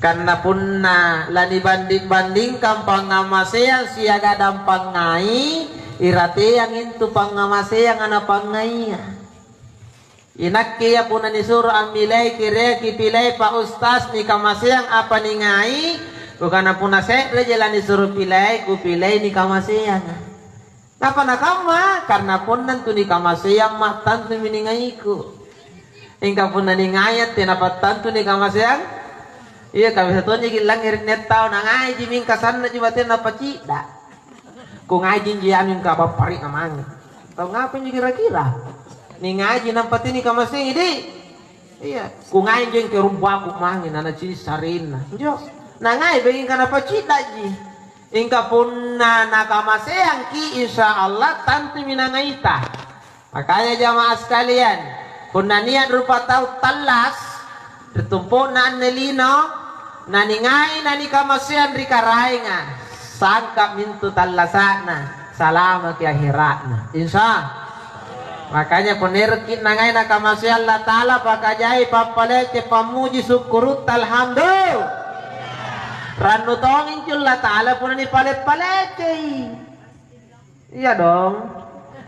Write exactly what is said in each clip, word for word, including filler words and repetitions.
Karena punna lanibanding-bandingkang pangngamaseang siagang dampang ngai, irateang intu pangngamaseanga napangngaia. Inakke ia punna nisuro ammilei kereaki pilei pa ustaz nikamaseang apa ningai, bukana punna se'reji lanisuro pilei, kupilei nikamaseanga. Napa nakamma? Karena punna tu nikamaseang ma tantumi ningaiku. Mingka punna ningaiang tenapa tantu nikamaseang? Iya, ka biasa tonjaki langngere' nia' tau nangaiji mingka sannaji batena napacidda. Kungaiji injo anu mingka bappari'na mange. Tau ngapa injo kira-kira? Ningaiji nampa tini kamasengi di. Iya, kungai injo engke rumbaku mange nanacini sarinna. Injo nangai bengingka napaciddaji. Ingka punna nakamaseangki, insya Allah tantumi nangaita. Makanya jamaah sekalian, punna nia' rupa tau tallas ri tumpo'na anne lino, naningai nanikamaseang ri Karaenga, sangka mintu tallasa'na, salamaki akhera'na. Insya. Makanya punna eroki nangai nakamaseang Allata'ala, pakajai pappalece, pammuji, sukkurutta, alhamdulillah. Rannu tongi injo Allata'ala punna nipale-palecei. Iya dong.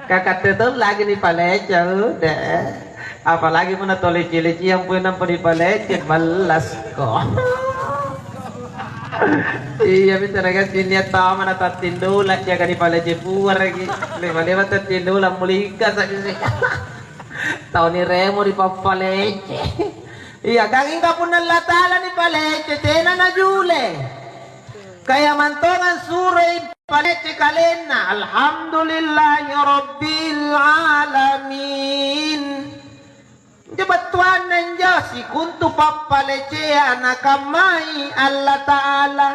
Kakatte tong lagi nipalece, udah. Apalagi punna tau leci-leciang pole nampa nipalece, ballasko. Iya, bisa nagassi nia' tau mana tattindola jaga nipalece puaraki. Lema-lema tattindola mulika sa'gisi. Tau niremo ri pappalece. Iya, kang ingka punna Allata'ala nipalece, tena najule. Kaya mantongang suroi palece kalenna, alhamdulillahi rabbil alamin. Injo battuanna injo sikontu pappaleceang nakammai Allata'ala.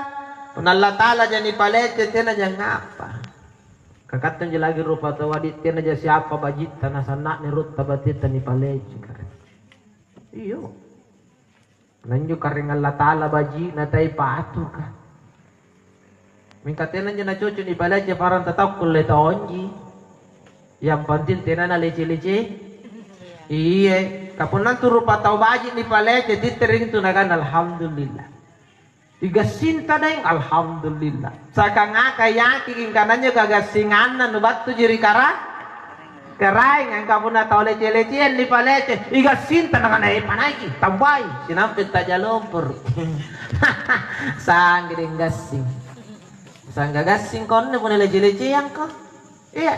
Punna Allata'alaja nipalece, tenaja ngapa. Kakatte injo lagi rupa tau adi', tenaja siapa bajitta na sanna'na rutta bateta nipalece kare. Iyo. Na injo Karaeng Allata'ala baji'na tae patuka. Mingka tena injo nacoco' nipalece parang tatau kulle tonji. Yang penting tena nalece-lece. Iye, kapunna antu rupa tau baji' nipalece, tittere' intu nakana, "Alhamdulillah." Igassinta daeng, alhamdulillah. Sakangaka yaking ingkana anjo kagassinganna nubattuji ri kara-, Karaeng, angka punna tau lece-leceang nipalece, igassinta nakana, "Eh, panaiki, tambai, sinampe taja lomporo." Sangge deng gassing. Sangga gassing konne punna lece-leceangko. Iya.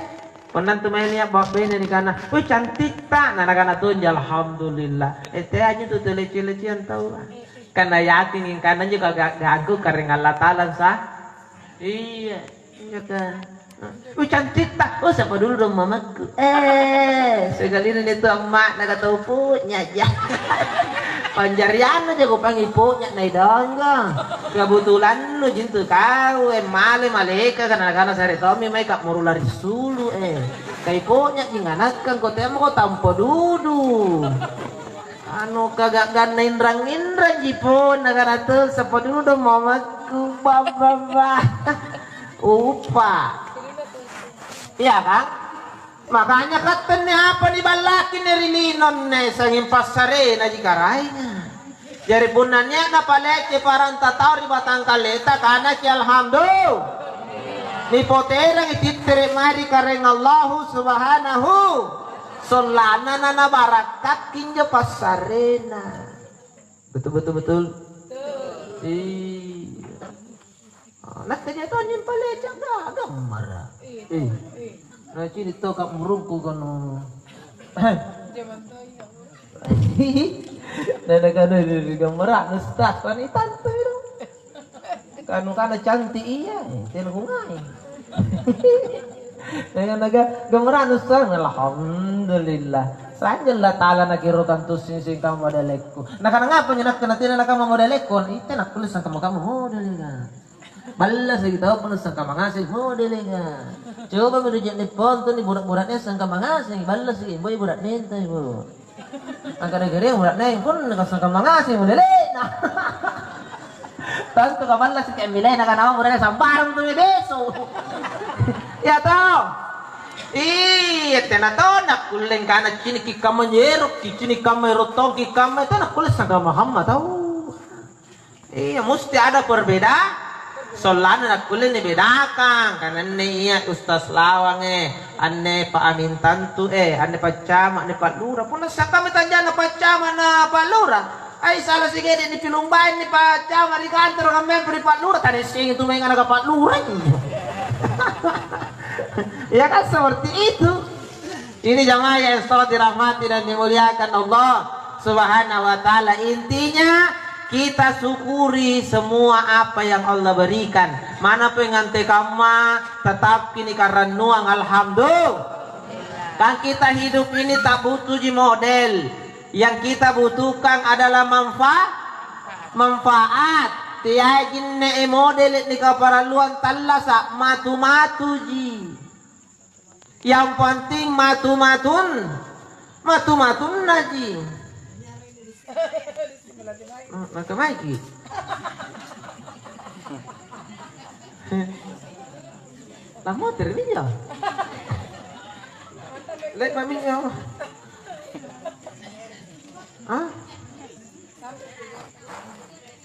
Punna antu mae nia' bawa bene nikana, "Wih, cantikta." Na nakana tonji, "Alhamdulillah." Eh, teaji tu tau lece-leceang taua. Kana yaking ingkana anjo ka ga-, gagu Karaeng Allata'ala sa. Iya, iya kan. "Oh, cantikta." "Oh, sapa dulu dong mamakku." Eh, sekalina nia' tu amma'na ka tau punya ja. Panjarianna jako pangi punya nai donggo. Kebetulannu jintu kau, eh, male maleka kana-kana sare tommi mai ka muru lari sulu, eh. Kai punya jinganakkang ko temako tampo dudu. Anu kaga'ganna inrang-inrangji pon, nakana tu, "Sapa dulu dong mamakku, babba." Upa. Iya, Kang? Makanya kattenne apa niballaki ri linonne sanging passarenaji Karaenga. Jari punna nia' napalece paranta tau ri batangkalleta, kanaki, "Alhamdulillah." Nipoterangi tittere' mae ri Karaeng Allahu Subhanahu. Sollanna nanabarakkakki injo passarena. Betul, betul, betul? Betul. Iya. Ah, nakke ja tonji palece ga-, gammara. Iya. Eh. Nacini' to ka murungku kono. Jaman toyo. Nah, nah, kanu di, di gambara'nu, Ustaz, kan itantu itu. Kanu kana cantik iya, eh, tena kungai. Dengan naga gambara'nu, Ustaz, alhamdulillah. Sa'genna Allata'ala nakiro kantu sing-sing kama modelekku. Nakana ngapa nyo nakke natena nakama modelekku? Ite nakkulle sangkama kama model kan. Ballasaki tau punna sangkamma ngaseng modelenga. Cobami ri je'ne' pontong ni bura'-bura'ne sangkamma ngaseng, ballasaki boe bura'nenta ibu. Angkana gereang bura'ne punna sangkamma ngaseng modele'na. Tantu kaballasaki ammilaina kana bura'ne sambarang tu beso. Iya to? Iya, tena tona kulle angkana ciniki kamma nyerokki, cini kamma ero tongki kamma, tena kulle sangkamma hamma tau. Iya, musti ada perbeda. Sollanna nakkulle nibedakang, karena anne iya Ustaz Lawange, anne Pak Amin Tantu, eh, anne Pak Camat, anne Pak Lurah. Punna siakkami tanjana Pak Camat na Pak Lurah, ai sala sigede nipilumbai ni Pak Camat ri kantor, kammempo ri Pak Lurah, tanissengi tu maeng anaka Pak Lurah. Ya kan seperti itu. Ini jamaah yang selalu dirahmati dan dimuliakan Allah Subhanahu wa Ta'ala. Intinya, kita syukuri semua apa yang Allah berikan. Mana pengante kamma, tetap kini karannuang, alhamdulillah. Kan kita hidup ini tak butuh ji model. Yang kita butuhkan adalah manfa-, manfaat. Tiajinne model ni kaparalluang tallasa, matu-matu ji. Yang penting matu-matun, matu-matunnaji. Hmm, maka maiki. Lah motor ini ya. Lek mami ya. Hah?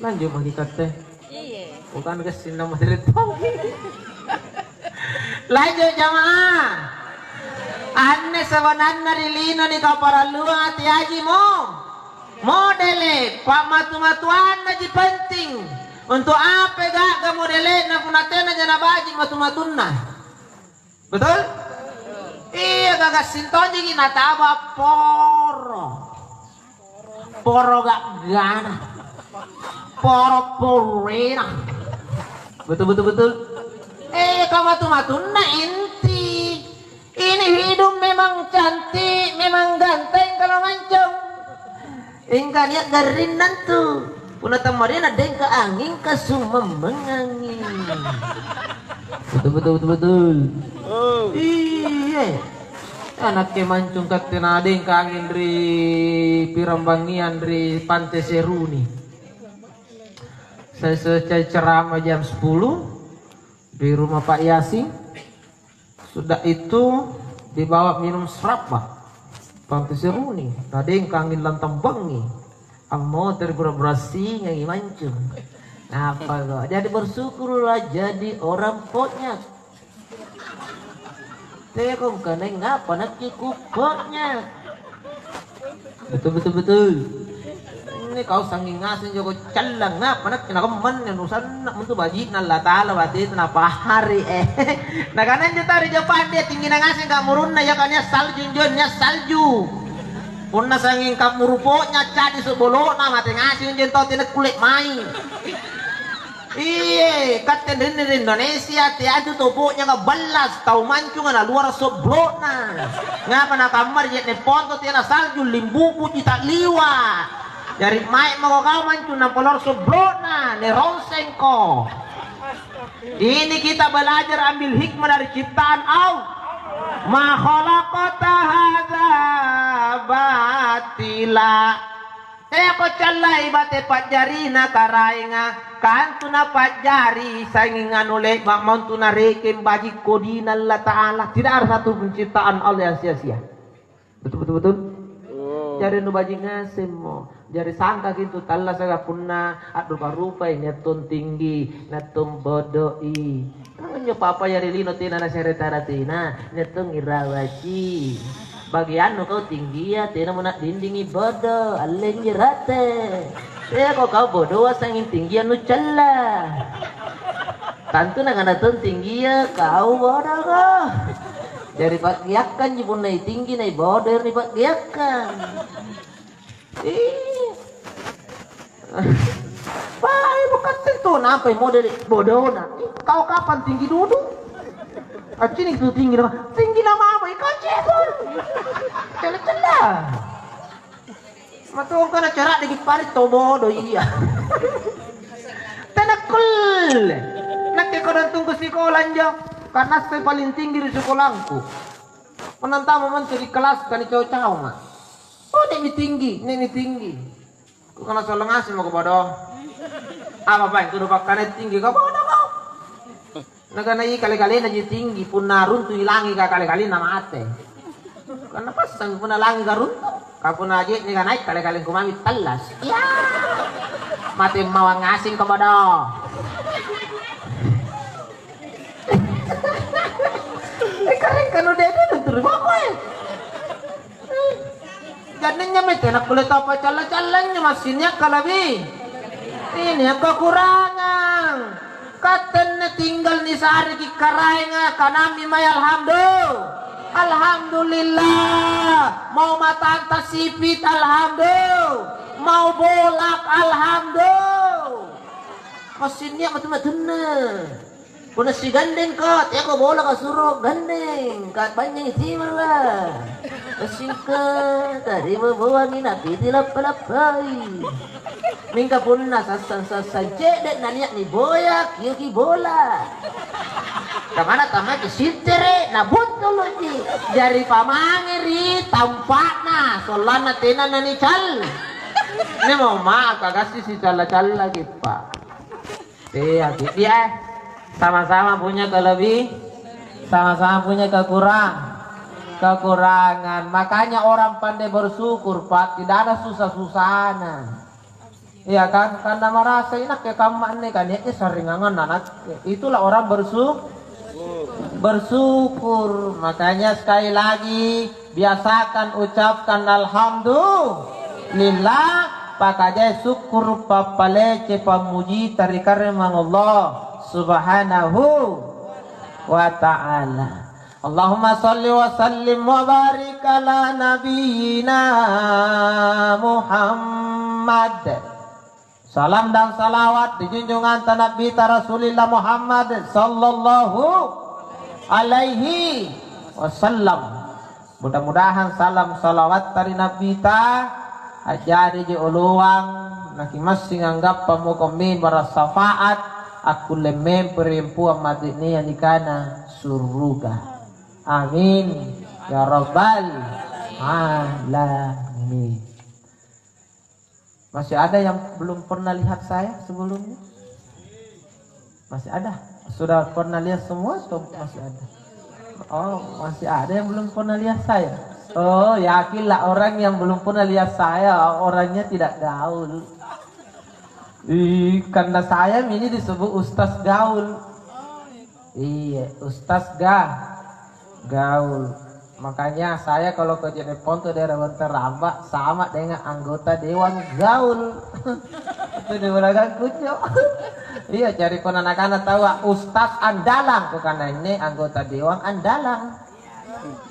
Lanjut maki katte. Iya. Bukan ke sinna materettong. Lanjut jamaah. Anne sebenarna ri lino ni kaparalluang ati haji mo. Modele, pamatu-matuanna ji penting. Untuk apa gaga modele na punna tena jana baji matu-matunna? Betul? Iya, gagassing tonjiki nataba poro. Poro ga'gana. Poro porena. Betul, betul, betul. Eh, kamatu-matunna inti. Ini hidup memang cantik, memang ganteng kalau mancung. Engka nia' garrinna antu. Punna tammarena dengka anging, kasumammengangi. Betul, betul, betul, betul. Oh. Iya. Anakke mancung katte na dengka anging ri pirambangian ri Pante Seruni. Saya selesai ceramah jam sepuluh di rumah Pak Yasin. Sudah itu dibawa minum serapah. Pante Seruni, nadengkangi lantang bangngi. Ammotere pura-pura singangi mancung. Apa kok? Jadi bersyukurlah jadi orang ponyak. Teko kanai ngapa nakke ku ponyak. Betul, betul, betul. Ini kau sanging ngaseng joko callang apa nak kena kemman yang usanna mentu baji'na Allah Ta'ala bateta napahari eh. Nakana injo tau ri Jepang dia tinggi na ngaseng kamurunna ya kania salju injo nia salju. Punna sanging kamuru ponya cadi sebolo'na mate ngaseng injo tau tena kulle mai. Iye, katte rinni ri Indonesia, teantu tau po'nyaka ballas, tau mancunga naluara sobbolo'na. Ngapa nakammari je'ne ponto tena salju, limbubuji ta'liwa. Jari mae mako kau mancung nampa luara sobbolo'na, neronsengko. Ini kita belajar ambil hikmah dari ciptaan Allah. Ma khalaqta hadza batila. Teako callai bate pa'jarina Karaenga, kantu napa'jari sanging anu le'ba' montu narekeng baji' kodina Allata'ala. Tidak ada satu penciptaan Allah yang sia-sia. Betul, betul, betul? Jari nubaji' ngasemmo. Jari sangkaki intu tallasaka punna a'rupa-rupai, nia' tong tinggi, nia' tong bodo'i. Kan injo pa'paya ri lino tena nasere taratina, nia' tongi rawaki. Bagiannu kau tinggia, tenamo na'dindingi bodo, allenji rate. Teako kau bodoa sanging tinggia nucalla. Tantu nakana tong tinggia, kau bodoko. Jari pa'geakkanji punna itinggi na ibodo ero nipa'geakkang. Ih. Bae bukatte tu nampai model bodona. Ih, kau kapang tinggi dudu? Accini tu tinggi nama. Tinggi nama apa? Ikau cebol. Cela-cela. Matongka na cara deki pari to bodo iya. Tena kulle. Nakke kodong tunggu sikola anjo. Karena saya paling tinggi di sekolahku. Menantama mantu di kelas kani cau-cau ma. Oh, nek mi tinggi, nek mi tinggi. Ku kana solang ngaseng mako bodo. Apa paeng kudu pakkana tinggi ka bodo kau. Nakana i kale-kalena ji tinggi, punna runtu i langi ka kale-kalena mate. Karena passang punna langi ka runtu, ka punna je'ne ka naik kale-kalengku mami tallas. Iya. Mate mawang ngaseng komodo. Eh, karaeng kanu dede nanturu boko, eh. Jadinya mete nakkulle tau pacalla-callanya masih nia' kalabi. Ini kekurangan. Kattenne tinggal nisareki karaenga kanami mae alhamdulillah. Alhamdulillah. Mau matanta sipit alhamdulillah. Mau bolak alhamdulillah. Massing nia' matu-matunna. Punna sigandengko, teako bolaka suro gandeng, ka banjai timanga. Massingka, tariboboangi napiti lappa-lappai. Mingka punna sassang-sassang cedde' nania' niboya, kioki bola. Kamana tamaki sittere', nabuttuluki. Jari pamange ri tampa'na, sollanna tena nanical. Ini mau maaf, kagassi sicalla-callaki, Pak. Iya, Ki. Iya. Sama-sama punya kelebi-, sama-sama punya kekurang-, kekurangan. Makanya orang pandai bersyukur, Pak, tidak ada susah-susahna. Iya kan? Karena merasa inakke kamma anne kan, nia'ja sarringanganna nakke. Itulah orang bersu-, bersyukur. Makanya sekali lagi, biasakan ucapkan alhamdulillah, pakajai sukkuru' pappalece pammujita ri Karaeng Allah Subhanahu wa Ta'ala. Allahumma shalli wa sallim wa barik ala nabiyyina Muhammad. Salam dan salawat di junjunganta Nabita Rasulillah Muhammad sallallahu alaihi wasallam. Mudah-mudahan salam salawatta ri Nabita a'jariji oloang nakimassing anggappa moko membara syafaat akkulle mempo ri empoang mate nia nikana suruga. Amin ya rabbal alamin. Masih ada yang belum pernah lihat saya sebelumnya? Masih ada? Sudah pernah lihat semua atau masih ada? Oh, masih ada yang belum pernah lihat saya? Oh, yakinlah orang yang belum pernah lihat saya, orangnya tidak gaul. Ih, karena saya ini disebut Ustaz Gaul. Iya, Ustaz Ga-, Gaul. Makanya saya kalau ke Jeneponto daerah Bantaramba sama dengan anggota Dewan Gaul. Itu di belakang kunjo. Iya, jari punna nakana taua Ustaz Andalang, kukana ini anggota Dewan Andalang.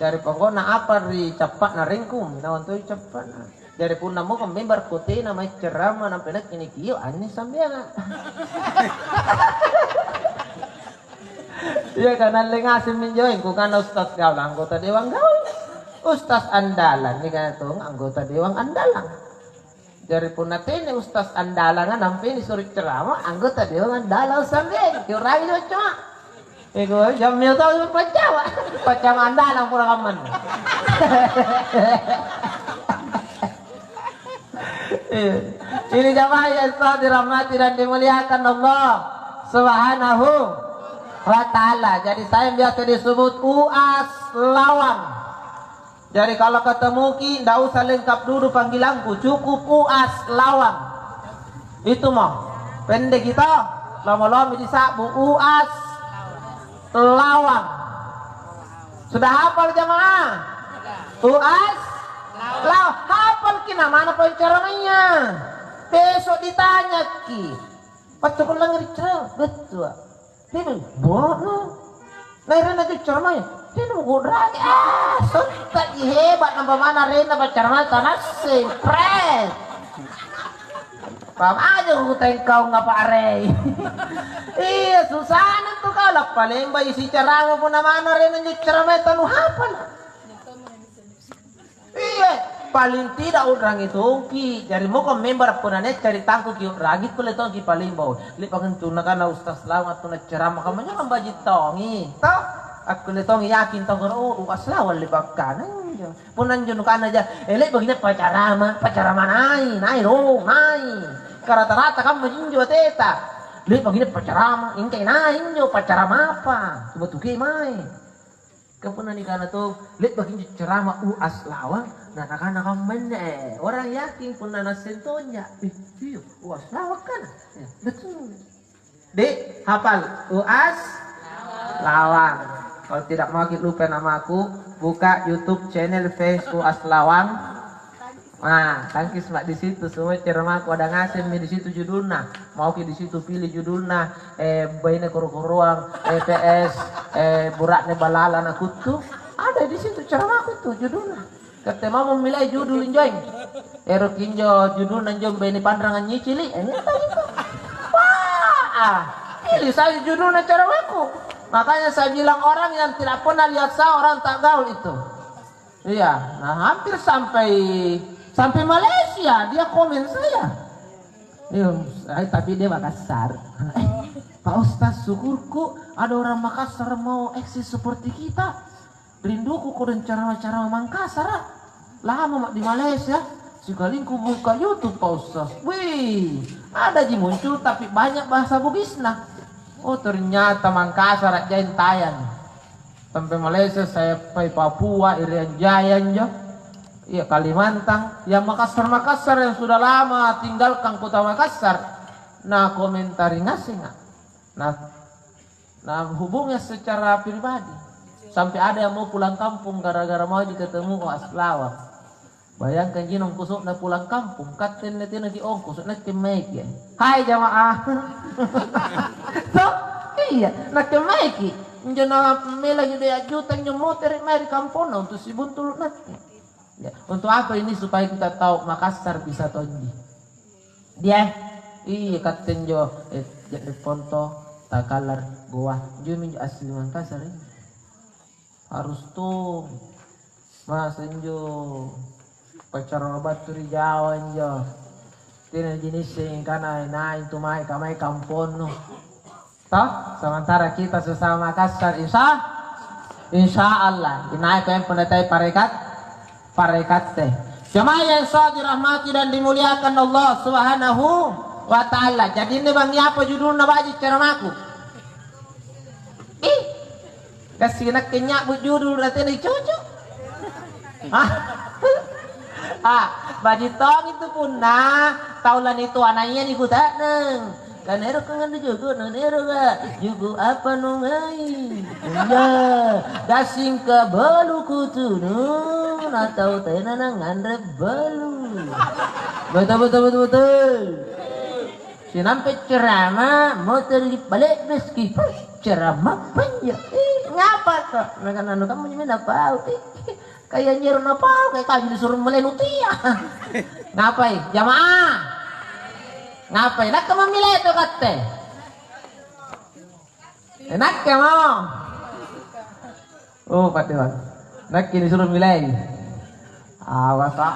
Jari pokokna apa ri cappa'na rengku, naung toi cappa'na. Jari punna moko member kotena mae ceramah nampa nakke nikio anne sambeanga. Iya kan, alle ngaseng minjo, eh, kukana Ustaz Gaul, anggota Dewan Gaul. Ustaz Andalan, nikana tong anggota Dewan Andalan. Jari punna tena Ustaz Andalanga nampai nisuro ceramah, anggota Dewan Andalan sambeang, kiurangi cocok. Ego, jammi tau paccawa. Paccawa Andalan pura kamman. Iya. Ini jamaah yang telah dirahmati dan dimuliakan Allah Subhanahu wa Ta'ala. Jadi, saya biasa disebut Uas Lawang. Jadi, kalau ketemuki, ndak usah lengkap dulu panggilangku, cukup Uas Lawang. Itu mo. Pendek kita, lama-lama disabbu Uas Lawang. Sudah hafal jamaah? Uas Lawang. Hafal ki namana penceramahnya. Besok ditanyaki. Pattukullang ri ceramah, betul. Ini bono. Nah, rena tu ceramah. Ini mau ragi. Ah, sontak ji hebat nampa mana rena pacaramah tanasseng. Pres. Paham aja ku tengkau ngapa arei. Iya, susahna tu kau lappa lemba isi ceramah punna mana rena njo ceramah tanu hafal. Iya, paling tidak u'rangi tongki. Jari moko member punna nia' caritangku kiu'rangi, kulle tongki paling bau. Le'baka intu nakana Ustaz Lawang atau nacceramah kammanyoro baji' tongi. Toh? Akkulle tongi yakin tau kana, oh, Ustaz Lawang le'baka kana injo. Punna injo nukana ja, eh, le'baki nia' pacarama, pacarama nai, nai dong, nai. Karata-rata kamma injo ateta. Le'baki nia' pacarama, engkai nai injo, pacarama apa? Coba tuki mae. Ka punna nikana tong, le'baki injo ceramah U As Lawang, na nakana kammanne, eh, orang yakin punna nasseng tonja. Ih, iyo, U As Lawang kana. Eh, betul. Dek, hafal U As Lawang. Kalau tidak mau ki lupa namaku, buka YouTube channel Face U As Lawang. Nah, tangkis mak di situ, semua ceramahku ada ngaseng mi di situ judulna. Mau ki di situ pilih judulna, eh, baine koro-koroang, eh, P S, eh, bura'ne balala na kuttu. Ada di situ ceramahku tuh judulna. Katte mamo milai judul injoeng. Ero ki injo judulna injo baine panrang anyicili. Eh, nyata gitu. Wah, ah, pilih saya judulna ceramahku. Makanya saya bilang orang yang tidak pernah lihat saya orang tak gaul itu. Iya, nah hampir sampai, sampai Malaysia dia komen saya. Iya, eh, tapi dia Makassar. Eh, Pak Ustaz, syukurku ada orang Makassar mau eksis seperti kita. Rinduku kodong ceramah-ceramah Mangkasara. Lama mak di Malaysia. Sikalingku buka YouTube, Pak Ustaz. Wih, ada ji muncul tapi banyak bahasa Bugisna. Oh, ternyata Mangkasara jaeng tayang. Sampai Malaysia, saya pai Papua, Irian Jaya injo. Iya, Kalimantan. Yang Makassar-Makassar yang sudah lama tinggalkan kota Makassar, na komentari ngaseng, ah. Nah, nah hubungi secara pribadi. Sampai ada yang mau pulang kampung gara-gara mau ketemu O Aslawa. Bayangkan ji, ongkosona pulang kampung, katte anne tenaki ongkoso, nakke maeki. Hai jamaah. Toh? Iya, nakke maeki. Injo na melaki doe' juta injo motere' mae ri kamponna untuk sibuntulu' nakke. Ya, untuk apa ini? Supaya kita tahu Makassar bisa tonji. Dia, iya katte injo, eh, je'ne' ponto, takalar, goa, injo minjo asli Mangkasar ini. Harus tu masa injo pacara battu ri Jawa injo. Tena jinisseng kana inai tu mae kamai kamponnu. Toh, sementara kita sesama Makassar, insya, insya Allah, inai ko yang pendatai parekat, parekatte. Jamaah yang sah dirahmati dan dimuliakan Allah Subhanahu wa Ta'ala. Jadi, ini bang apa judulna baji' ceramaku? Ih, kasi nakke nya'bu judul na tena cocok. Ah, ah, baji' tongi tu punna tau lanitua naiya nikuta'nang. Kana ero' kanganre juku', na ero' ka juku' apa nungai? Iya, gassingka balu kutunu, na tau tena nanganre balu. Betul, betul, betul, betul. Sinampe cerama, motori pale'beski. Cerama apa injo? Eh, ngapa kok? Nakana anu kamu nyamena pau. Eh, kaya nyero napau, kaya kaju disuro malenutia. Ngapai? Jamaah. Ngapai? Nakke mammilai to katte. Eh, nakke mo. Oh, Pak Dewan. Nakke disuruh milai. Awas, Pak.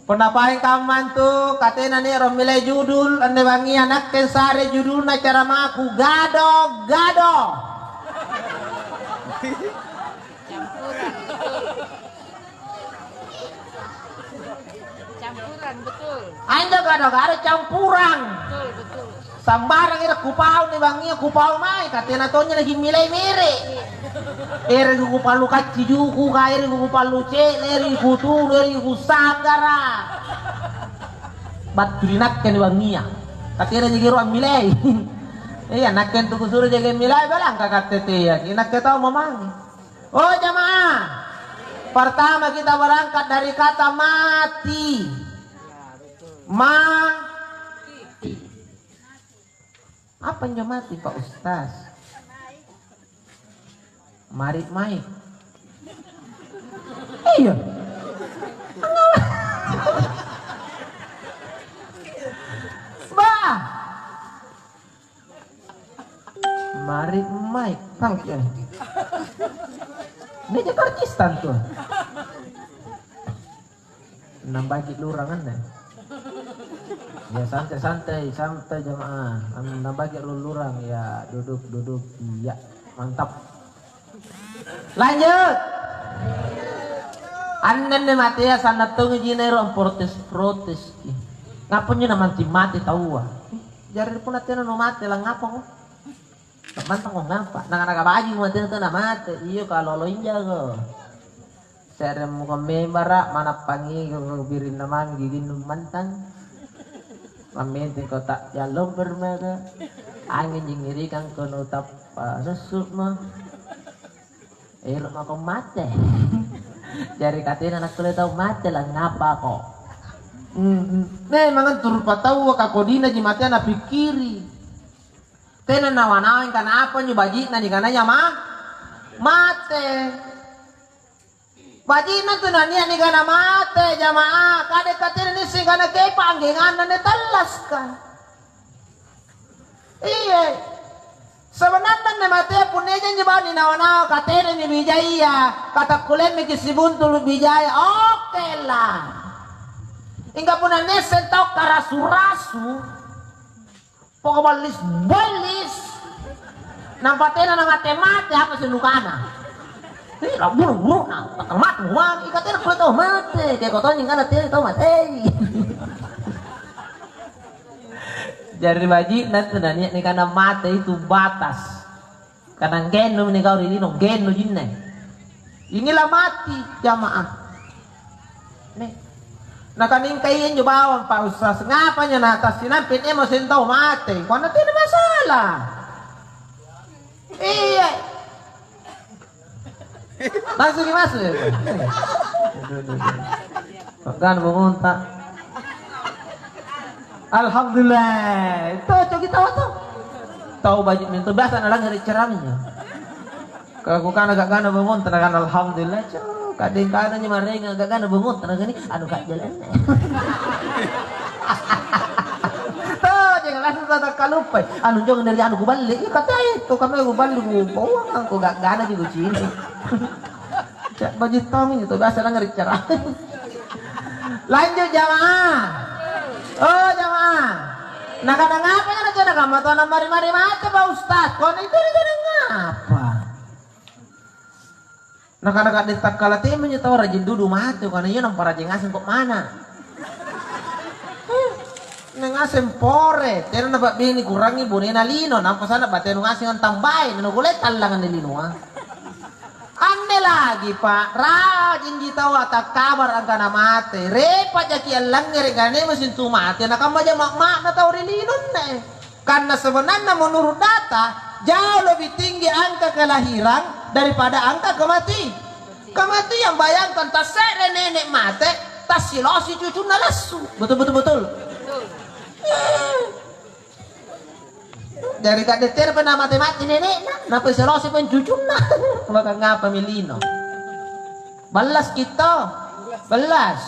Punna paeng kamma antu, katena niero milai judul, anne bangngia nakke sare judulna caramaku, Gado-gado. Campuran, betul. Campuran, betul. Anjo gado-gado campurang. Betul, betul. Sambarang ero kupau ni bangngia kupau mai, katena tonja nakimmilai mere. Ero kupallu kacci juku ka, ero kupallu ce'le, ero kutunu, ero kusanggara. Battu ri nakke ni bangngia. Katena ji ero ammilai. Iya, nakke antu kusuro jaga milai, balangka katte tea. Inakke tau mamang. Oh, jamaah. Pertama kita berangkat dari kata mati. Ma-, apa injo mati, Pak Ustaz? Mari mai. Iya. Bah. Mari mai, tau ya. Ini aja karcis tantu. Nambaki lurang anne. Ya, santai-santai, santai jamaah. Anu, nambaki lurang, ya, duduk, duduk. Iya, mantap. Lanjut. Anne matea sanna tongi jinero protes-protes. Ngapa nyo namanti mati taua? Jari punna tena numate, langngapako? Mantangko ngapa? Naka-naka baji' mate tena mate. Iyo, kalolo injago. Se're muka membara', manappangi birinna mange giginnu mantang. Mammenteng ko ta'jallomper maka. Anging jingirikang ko nutappa sussu'mo. Ero' mako mate. Jari katena nakkulle tau mate, langngapako? Mm-mm. Memang antu rupataua kakodinaji matea napikkiri. Tena nawa-nawa angkana apa anjo baji'na nikanaya ma-, mate. Baji'na antu nania' nikana mate, jama'ah. Kade' katena nisseng kana kepa anggenganna anne tallaska. Iye. Sebenarna anne matea punna ejanji bawang ninawa-nawa, katenami bijaya, katakkulemmeki sibuntulu' bijaya, oke lah. Mingka punna nisseng tau karasu-rasu, poko ballis-ballis, nampa tena namate-mate apa seng nukana. Ih, labburu-buru'na, takkala mate muang, ika tena kulle tau mate, kayak kotonji kana tena tau matei. Jari baji'na antu nania' nikana mate itu batas. Kana gennomi nikau ri lino, genno jinne. Inilah mati, jamaah. Nih. Nakaningkai injo bawang, Pak Ustaz, ngapanya natassinampe' nemo seng tau mate? Kona tena masalah. Iya. Masuki masuk ya? Pagana bongonta. Alhamdulillah. Tocoki tawa to. Tau baji' mintu biasa nalangngere' ceramahnya. Kalau kukana gak gana bongonta, nakana alhamdulillah. Cok, kadeng kananya marenga gak gana bongonta, nakani anu kak jalannya. Toh, jangan langsung tak kalupai. Anu jangan dari anu kuballe. Ih, katai, kok kami kuballe, ku bawang, kok gak gana juga sini. Cak baji' tong itu biasa nangere' cara. Lanjut, jamaah. Oh, jamaah. Nakana ngapa ya, nakana kamma tau namari-mari mate, Pak Ustaz? Kok itu nakana ngapa? Nakana kade' takkala temanjo tau rajing dudu mate, kana iya nampa rajing ngaseng kok mana? Huh, na ngaseng pore, tena napabbene kurangi bonena lino, nampa sana batenu ngaseng antambai, nanukulle tallang anne linoa. Anne lagi, Pak, rajingji taua takkabara' angkana mate, repa' jaki' allangngere' ganemo sintu mate, nakamma jama'-ma'na tau ri linonne. Karena sebenarnya menurut data, jauh lebih tinggi angka kelahiran daripada angka kemati-, kematian. Bayangkan, tasse're nene' mate, tassilosi cucunna lassu. Betul, betul, betul. Eh. Jari ka'de' tere pa namate-mate nene'na, napasilosi pa cucunna. Maka ngapami lino? Ballas kitto? Ballas.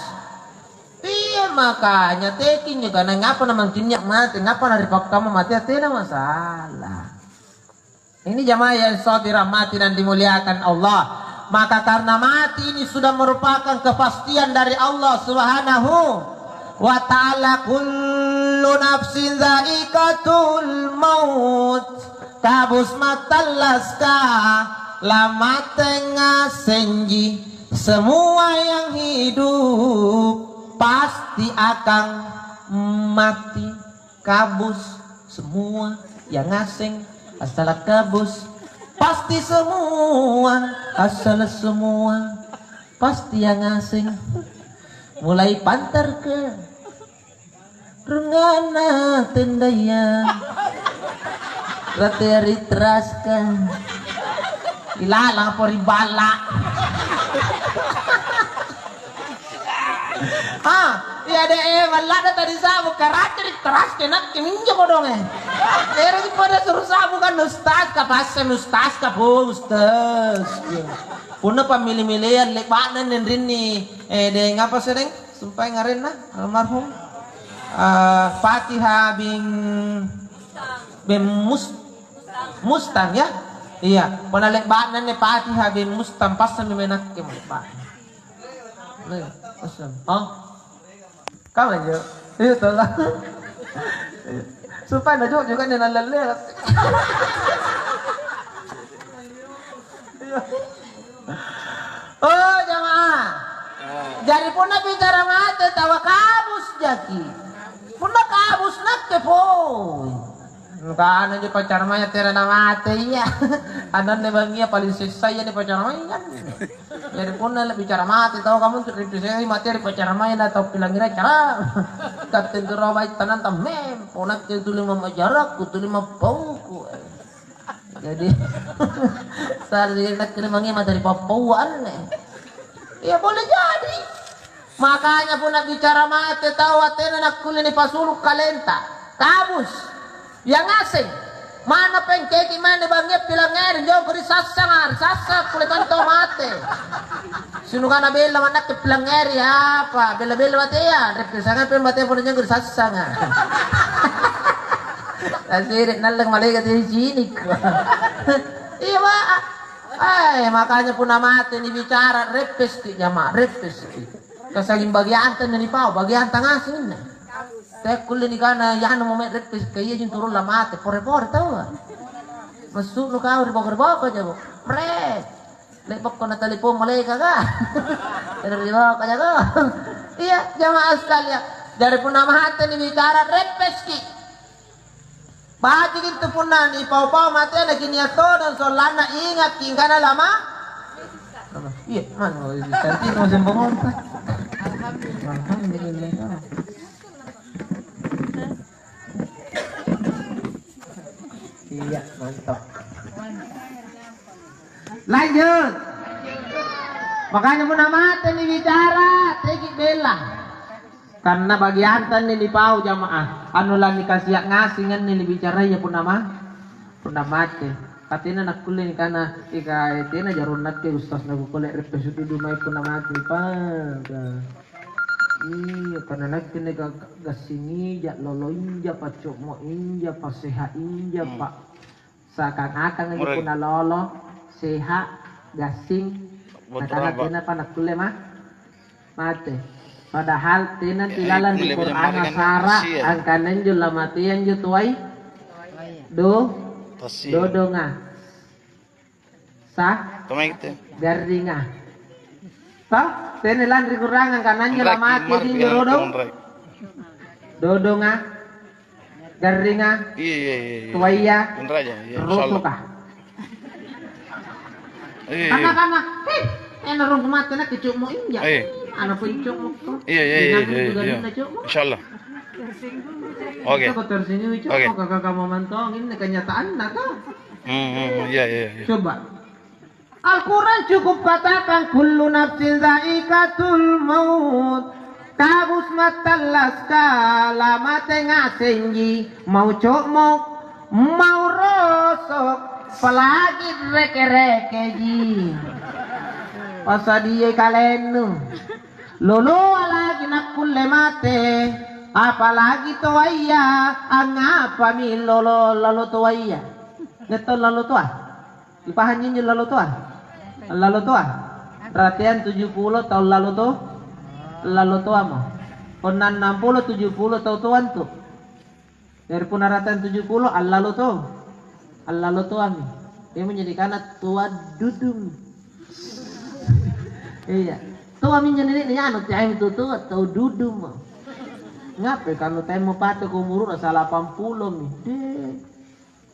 Iya, makanya teki injo kana ngapa namangkinya mate, ngapa naripakkamma mate, tena masalah. Ini jamaah yang dirahmati dan dimuliakan Allah. Maka karena mati ini sudah merupakan kepastian dari Allah Subhanahu wa Ta'ala, "Kullu nafsin dzaiqatul maut." Kabus matallaska, lamatenga senji, semua yang hidup pasti akan mati. Kabus semua yang ngaseng, asal kabus. Pasti semua, asal semua. Pasti yang ngaseng. Mulai pantar ke rungana tendaya. Rate ri teraska. Ilalang apa ri balla. Ah, iya deh, eh, mallada tadi sabu karate ri teraska nakke minjo kodonge. Ero pada suruh sabu kan ustaz, kapasem ustaz, kapo ustaz. Punna pammili-miliang le'ba'na neng rinni, eh, deng apa sedeng? Sumpaeng arenna almarhum, eh, Fatihah bin, bin Mus-, Mustang, ya? Iya, punna le'ba'na anne Fatihah bin Mustang, passammi mae nakke mo le'ba'na. Nih, passam. Oh. Kamma anjo? Iya, toh lah. Sumpaeng najo'jo' kan nalallea. Iya. Oh, jamaah. Jari punna bicara mate, taua kabus jaki'. Punna kabus nakke Oh, nukana anjo pacaramaya tena namate iya. Ananne bangngia paling sessai anne pacaramaya. Jari punna la bicara mate tau kamu tu ri pissengai mate ri pacaramaya na tau pilangngerea cara. Katte antu rao bai tananta mempo nakke tuli mammajarakku tuli mappauku. Jadi sare nakke ri mangngia mate ri pappaua anne. Iya boleh jadi. Makanya punna bicara mate taua tena nakkulle nipasulu kalenta. Kabus. Iya ngaseng. Manna pengkeki mae nibangngia pilangngeri joko ri sassanga, ri sassanga kulle tau mate. Sinugana bella mannakke pilangngeri apa? Bella-bella matea, reppe sanga pe matea punna joko ri sassanga. Tasiri nalleng malaeka tau cinikko. Iya, Pak. Eh, makanya punna mate nibicara, reppeski jama, reppeski. Kasaging bagianta nipau, bagianta ngaseng inne. Tea kulle nikana yanu mo mae reppes ka iya jintu rolla mate, pore-pore taua. Massu'nu kau ri boko-boko jako. Pret. Le'bokko na telepon malaekaka. Ri boko jako. Iya, jamaah sekalian. Jari punna mate nibicara reppeski. Bajiki intu punna nipau-pau matea nakinia todong sollanna ingakki angkana lama. Iya, mano, cantikno sembangonta. Alhamdulillah. Iya, mantap. Lanjut. Makanya punna mate nibicara, teki bella. Karena bagianta anne nipau jamaah, anu lanikasia ngaseng anne nibicaraya punna ma-, punna mate. Ka tena nakkulle nikana, ika tena jarong nakke ustaz nakukole reppe sududu mae punna mate, pada. Iya, karena nakke nika gassing ija, lolo inja, pacco'mo inja, paseha inja, pa Seakan-akang anjo punna lolo, seha, gassing, nakana tenapa nakkulle ma-, mate. Padahal tenanti lalang ri Qur'anga sara angkana injo lamatea injo tuai do-, dodonga. Sa-, garringa. Toh? Tena lalang ri Qur'anga angkana injo lamatea injo dodong. Dodonga. Garringa, iya, iya, iya, iya, tuaia, iya, insyaallah. Rosoka. Iya, iya. Karena, karena, eh, ena rong mate nakke cokmo inja. Iya. Ana pun cokmo ko. Iya, iya, iya, iya, iya. Insyaallah. Oke. Kau tersinggung cokmo, kakak kamu mantong, ini kenyataanna, toh. Hmm, hmm, iya, iya, iya. Coba. Al-Quran cukup katakan, "Kullu nafsin zaikatul maut." Kabus mattallaska, lamate ngasenji, mau cokmo, mau rosok, apalagi reke-rekeji. Pasadiai kalennu. Loloa lagi nakkulle mate, apalagi toaya, angngapami lolo, lalo toaya? Nia tau lalo toa? Kipahanji injo lalo toa? Lalo toa? Rateang tuju pulo tau lalo to-, lalo toamo. Punna annang pulo tuju pulo tau toa antu. Jari punna rateang tuju pulo, allalo to. Allalo toami. Iamo jadi kana toa dudung. Iya. Toami injo nene'na anu, teaimi tu toa, tau dudung mo. Ngapai kanu taemmo pate ko umuru'na salapang pulomi? Deh.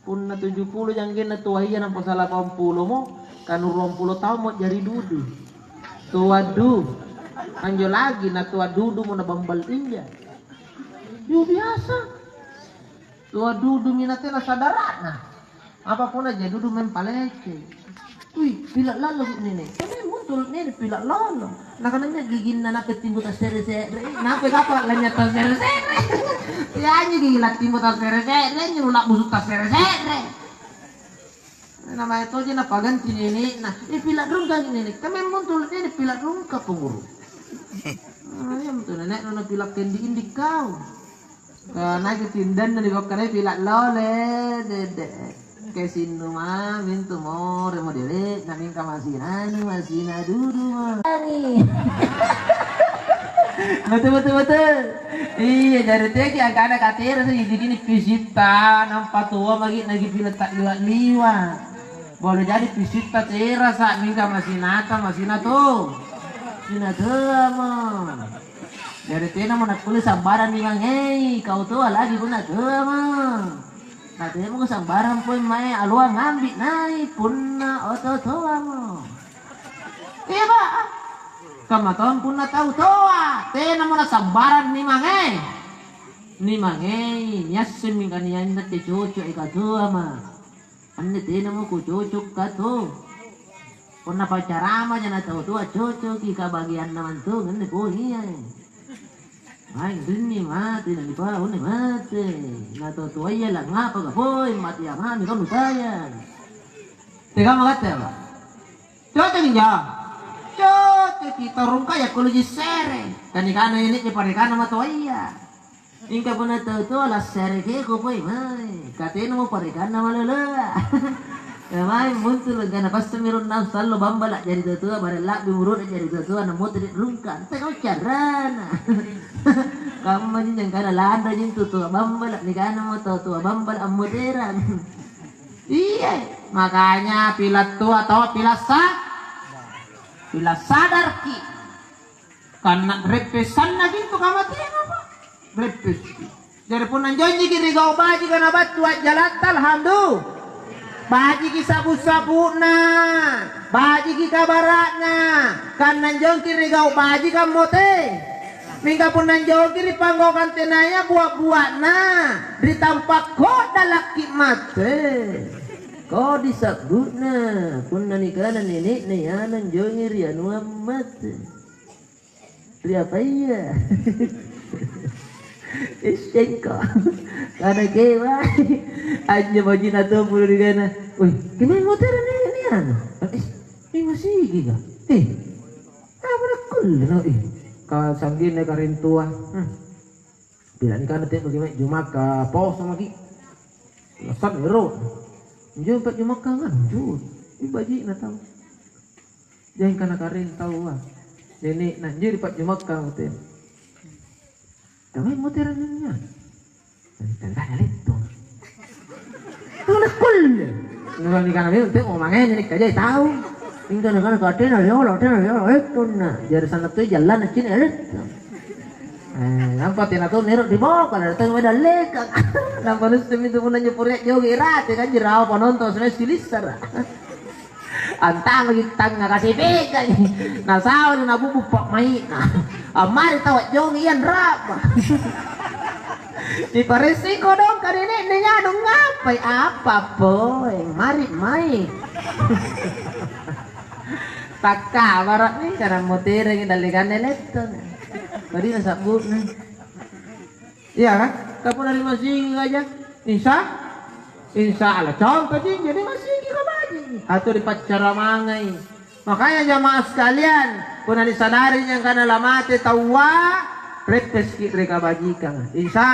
Punna tuju pulo janggenna toaya nampa salapang pulomo, kanu ruang pulo taummo jari dudu. Toa du. Anjo lagi na toa dudumo na bambal inja. Yu biasa. Toa dudumi na tena sadara'na. Apa pole ja dudu maeng palece. Wih, pila' lalo nene. Tena muncul nene pila' lalo. Nakananya giginna nakke timbo tasse're-se're. Nakke kapang lanynya tasse're-se're. Iyanjo gigi lattimbo tasse're-se're, injo nula'busu' tasse're-se're. Namanya toje napaganti nene'na. Eh, pila' rungka nene. Kamemmo muncul nene pila' rungka penguru. Ah, iya mutu nene'nu na pila' kendi-indi kau. Ka nakke tindanna nikokkanai pila' lole, dede. Kesinnu mami intu more modele, na mingka masinanu, masina dudu mo. Ani. Betul, betul, betul. Iya, jari teki angkana katera sih, jadi ini pisitta, nampa tua magi nagi pila' tak liwa-liwa. Boleh jadi pisitta tera sa, mingka masinata, masina tu. Sina tu mo. Jari tenamo nakkulle sambarang nimangei kau toa lagi punna toamo. Na tenamo sambarang pole mae alloa ngambi nai punna oto-otoamo. Iya, Pak. Kamma tong punna tau toa, tenamo nasambarang nimangei. Nimangei, niassemmi kanianna tecocok eka toama. Anne tenamo kucocokka to. Punna paccaramaja na tau toa cocoki kabageanna mantu, anne pole iya. Maeng rinni mate, na nipau anne mate. Na tau toaya langngapaka, boe, mate amami kau nutaya. Tekamma katte apa? Cocok injo? Cocoki, tau rungkaya kuluji sere. Kanikana ini parekana matoaya. Mingka punna tau toa lasserekeko poi mae, katenamo parekanna maloloa. Namae muntulu' angkana passami ronnang sallo bambala' jari tau toa, bare la'bi muru'na jari tau toa, namotere' rungka, antekamma carana. Kammaji angkana lanraji antu toa bambala', nikanamo tau toa bambala' ammoterang. Iya, makanya pila' toa tau pila' sa-, pila' sadarki. Kanna reppe sannaki antu kamateanga, Pak. Reppeki. Jari punna anjonjiki ri gau' bajika nabattu ajjalatta, alhamdulillah. Bajiki sabu-sabu'na, bajiki kabara'na, kanna anjongki ri gau' bajika ammote. Mingka punna anjongki ri panggaukang tenaya bua'-bua'na, ri tampa' ko'da lakki' mate. Kodi sabbu'na, punna nikana nene'na iana anjongi ri anua mate. Ri apaya? Issengko. Kana kewa. Anjo bajina tompo ri kana. Woi, kemae motera ni, ni anu? Eh, ini masigi ka? Eh, apa nakkulle no? Eh, ka sanggenna karintua. Hmm. Pila nikana te maki mae Jumakka poso maki. Lasan ero. Injo pa Jumakka nganjo. Ini baji'na tau. Jai kana karaeng taua. Nene'na, jari pa'jumakka motera. Kamae motera nyannya? Tangkana letto. Tau nakkulle. Nurani kana memang te mau mangene nih kajai tau. Mingka nakana ka tena riolo, tena riolo, lettonna. Jari sanna' toi jallana cini letto. Eh, nampa tena tau nero' ri boko, na tau mae dallekang. Nampa nussemi tu punna njo porea joge' rate kan jerawa panonton sebenarnya silissara. Antamaki tangnga kasepekang. Nasauri nabubu pa'mai'na. Ammari tau a'jongi iya anra'ba. Niparessiko dong ka nene'na nyadong ngapai? Apa poeng? Mari mai. Takkabara'mi kana moterangi dallekanna letto. Todina sabbu'na. Iya kan? Kapunna ri masigi aja. Insya, insya Allah. Contoh ji, jadi masigi ka baji. Atau dipaccaramangai. Makanya jamaah sekalian, punna nisadari angkana lamate taua, reppeski ri kabajikanga. Insya,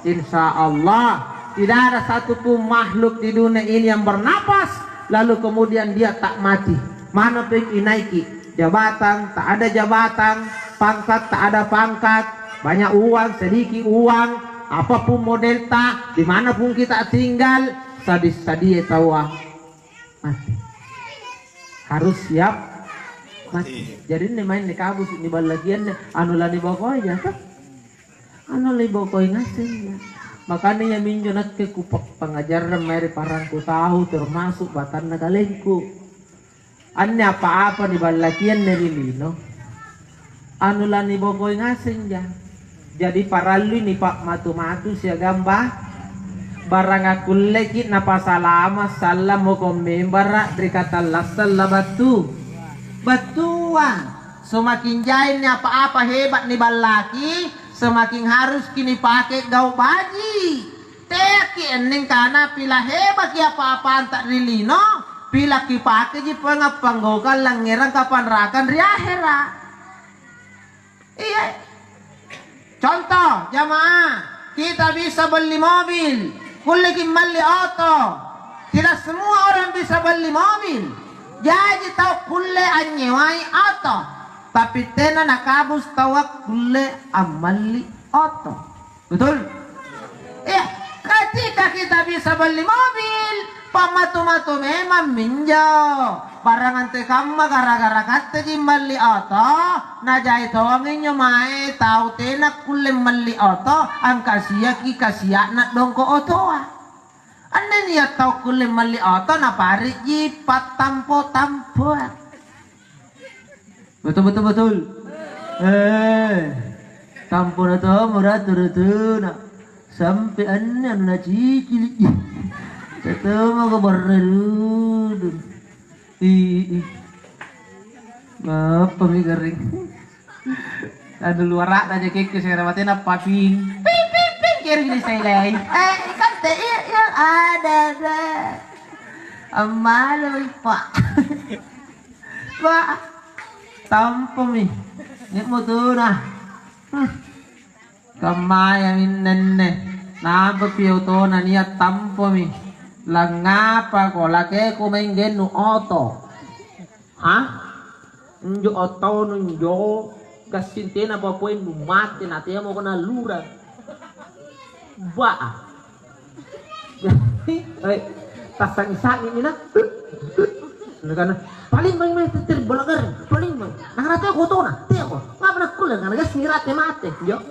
insya Allah, tidak ada satupun makhluk di dunia ini yang bernapas lalu kemudian dia tak mati. Mana peng inaiki, jabatan, tak ada jabatan, pangkat, tak ada pangkat, banyak uang, sedikit uang, apapun modelta, dimanapun kita tinggal, sadis-sadie taua mati. Harus siap mati. Jadi, ini main ni kabus, ni ballakianne, anu la nibokoi jaka? Anu la nibokoi ngaseng ya. Makanya, iaminjo nakke kupappangajarrang mae ri parangku tau, termasuk batanna kalengku. Anne apa-apa niballakianne ri lino, anu la nibokoi ngaseng ja. Jadi parallui nipa'matu-matu siagang ba-, barang akkulleki napasalama' sallang mokong membara' ri katallassang labattu. Battuang, semakin jaimi apa-apa heba' niballaki, semakin haruski nipake gau' baji'. Teaki' enning kana pila hebaki apa-apanta ri lino, pila kipakeji pangngappanggokang langngerang kapanrakang ri ahera'. Iya. Contoh, jamaah, kita bisa beli mobil, kulleki malli oto. Tidak semua orang bisa beli mobil. Jaji tau kulle anynyewai oto, tapi tena nakabus taua kulle ammalli oto. Betul? Iya, ketika kita bisa beli mobil, Pammatu-matu memang minjo. Barang antekamma gara-gara katteki malli oto, najai tongi injo mae tau tena kulle malli oto, angkasiaki kasia'na dongko otoa. Anne nia' tau kulle malli oto napari'ji pattampo-tampoa. Betul, betul, betul. Eh, tampona tommo ratu-ratuna. Sampe anne anu nacicili'. Tatomako barre rudung. Ih, ih. Apa mi garring? Anu luara'na aja kekke segala matena paping. Ping, ping, ping, kering ni seleng. Eh, ikante, iya, iya, ada, ada. Ammaloi, Pak. Pak, tampomi. Nia' motona. Hmm. Kammaya minnenne. Nampa pi otona nia' tampomi. Langngapako lakeko maeng gennu oto. Hah? Injo otono injo gassing tena papoeng nu mate na teamako nallurang. Ba. Eh, tassangi-sangi mi na. Nakana, "Paling baik mai teteri bola garring, paling baik." Nakana, "Teako otona, teako." Ngapa nakkulle? Karena gassing rate mate. Jo.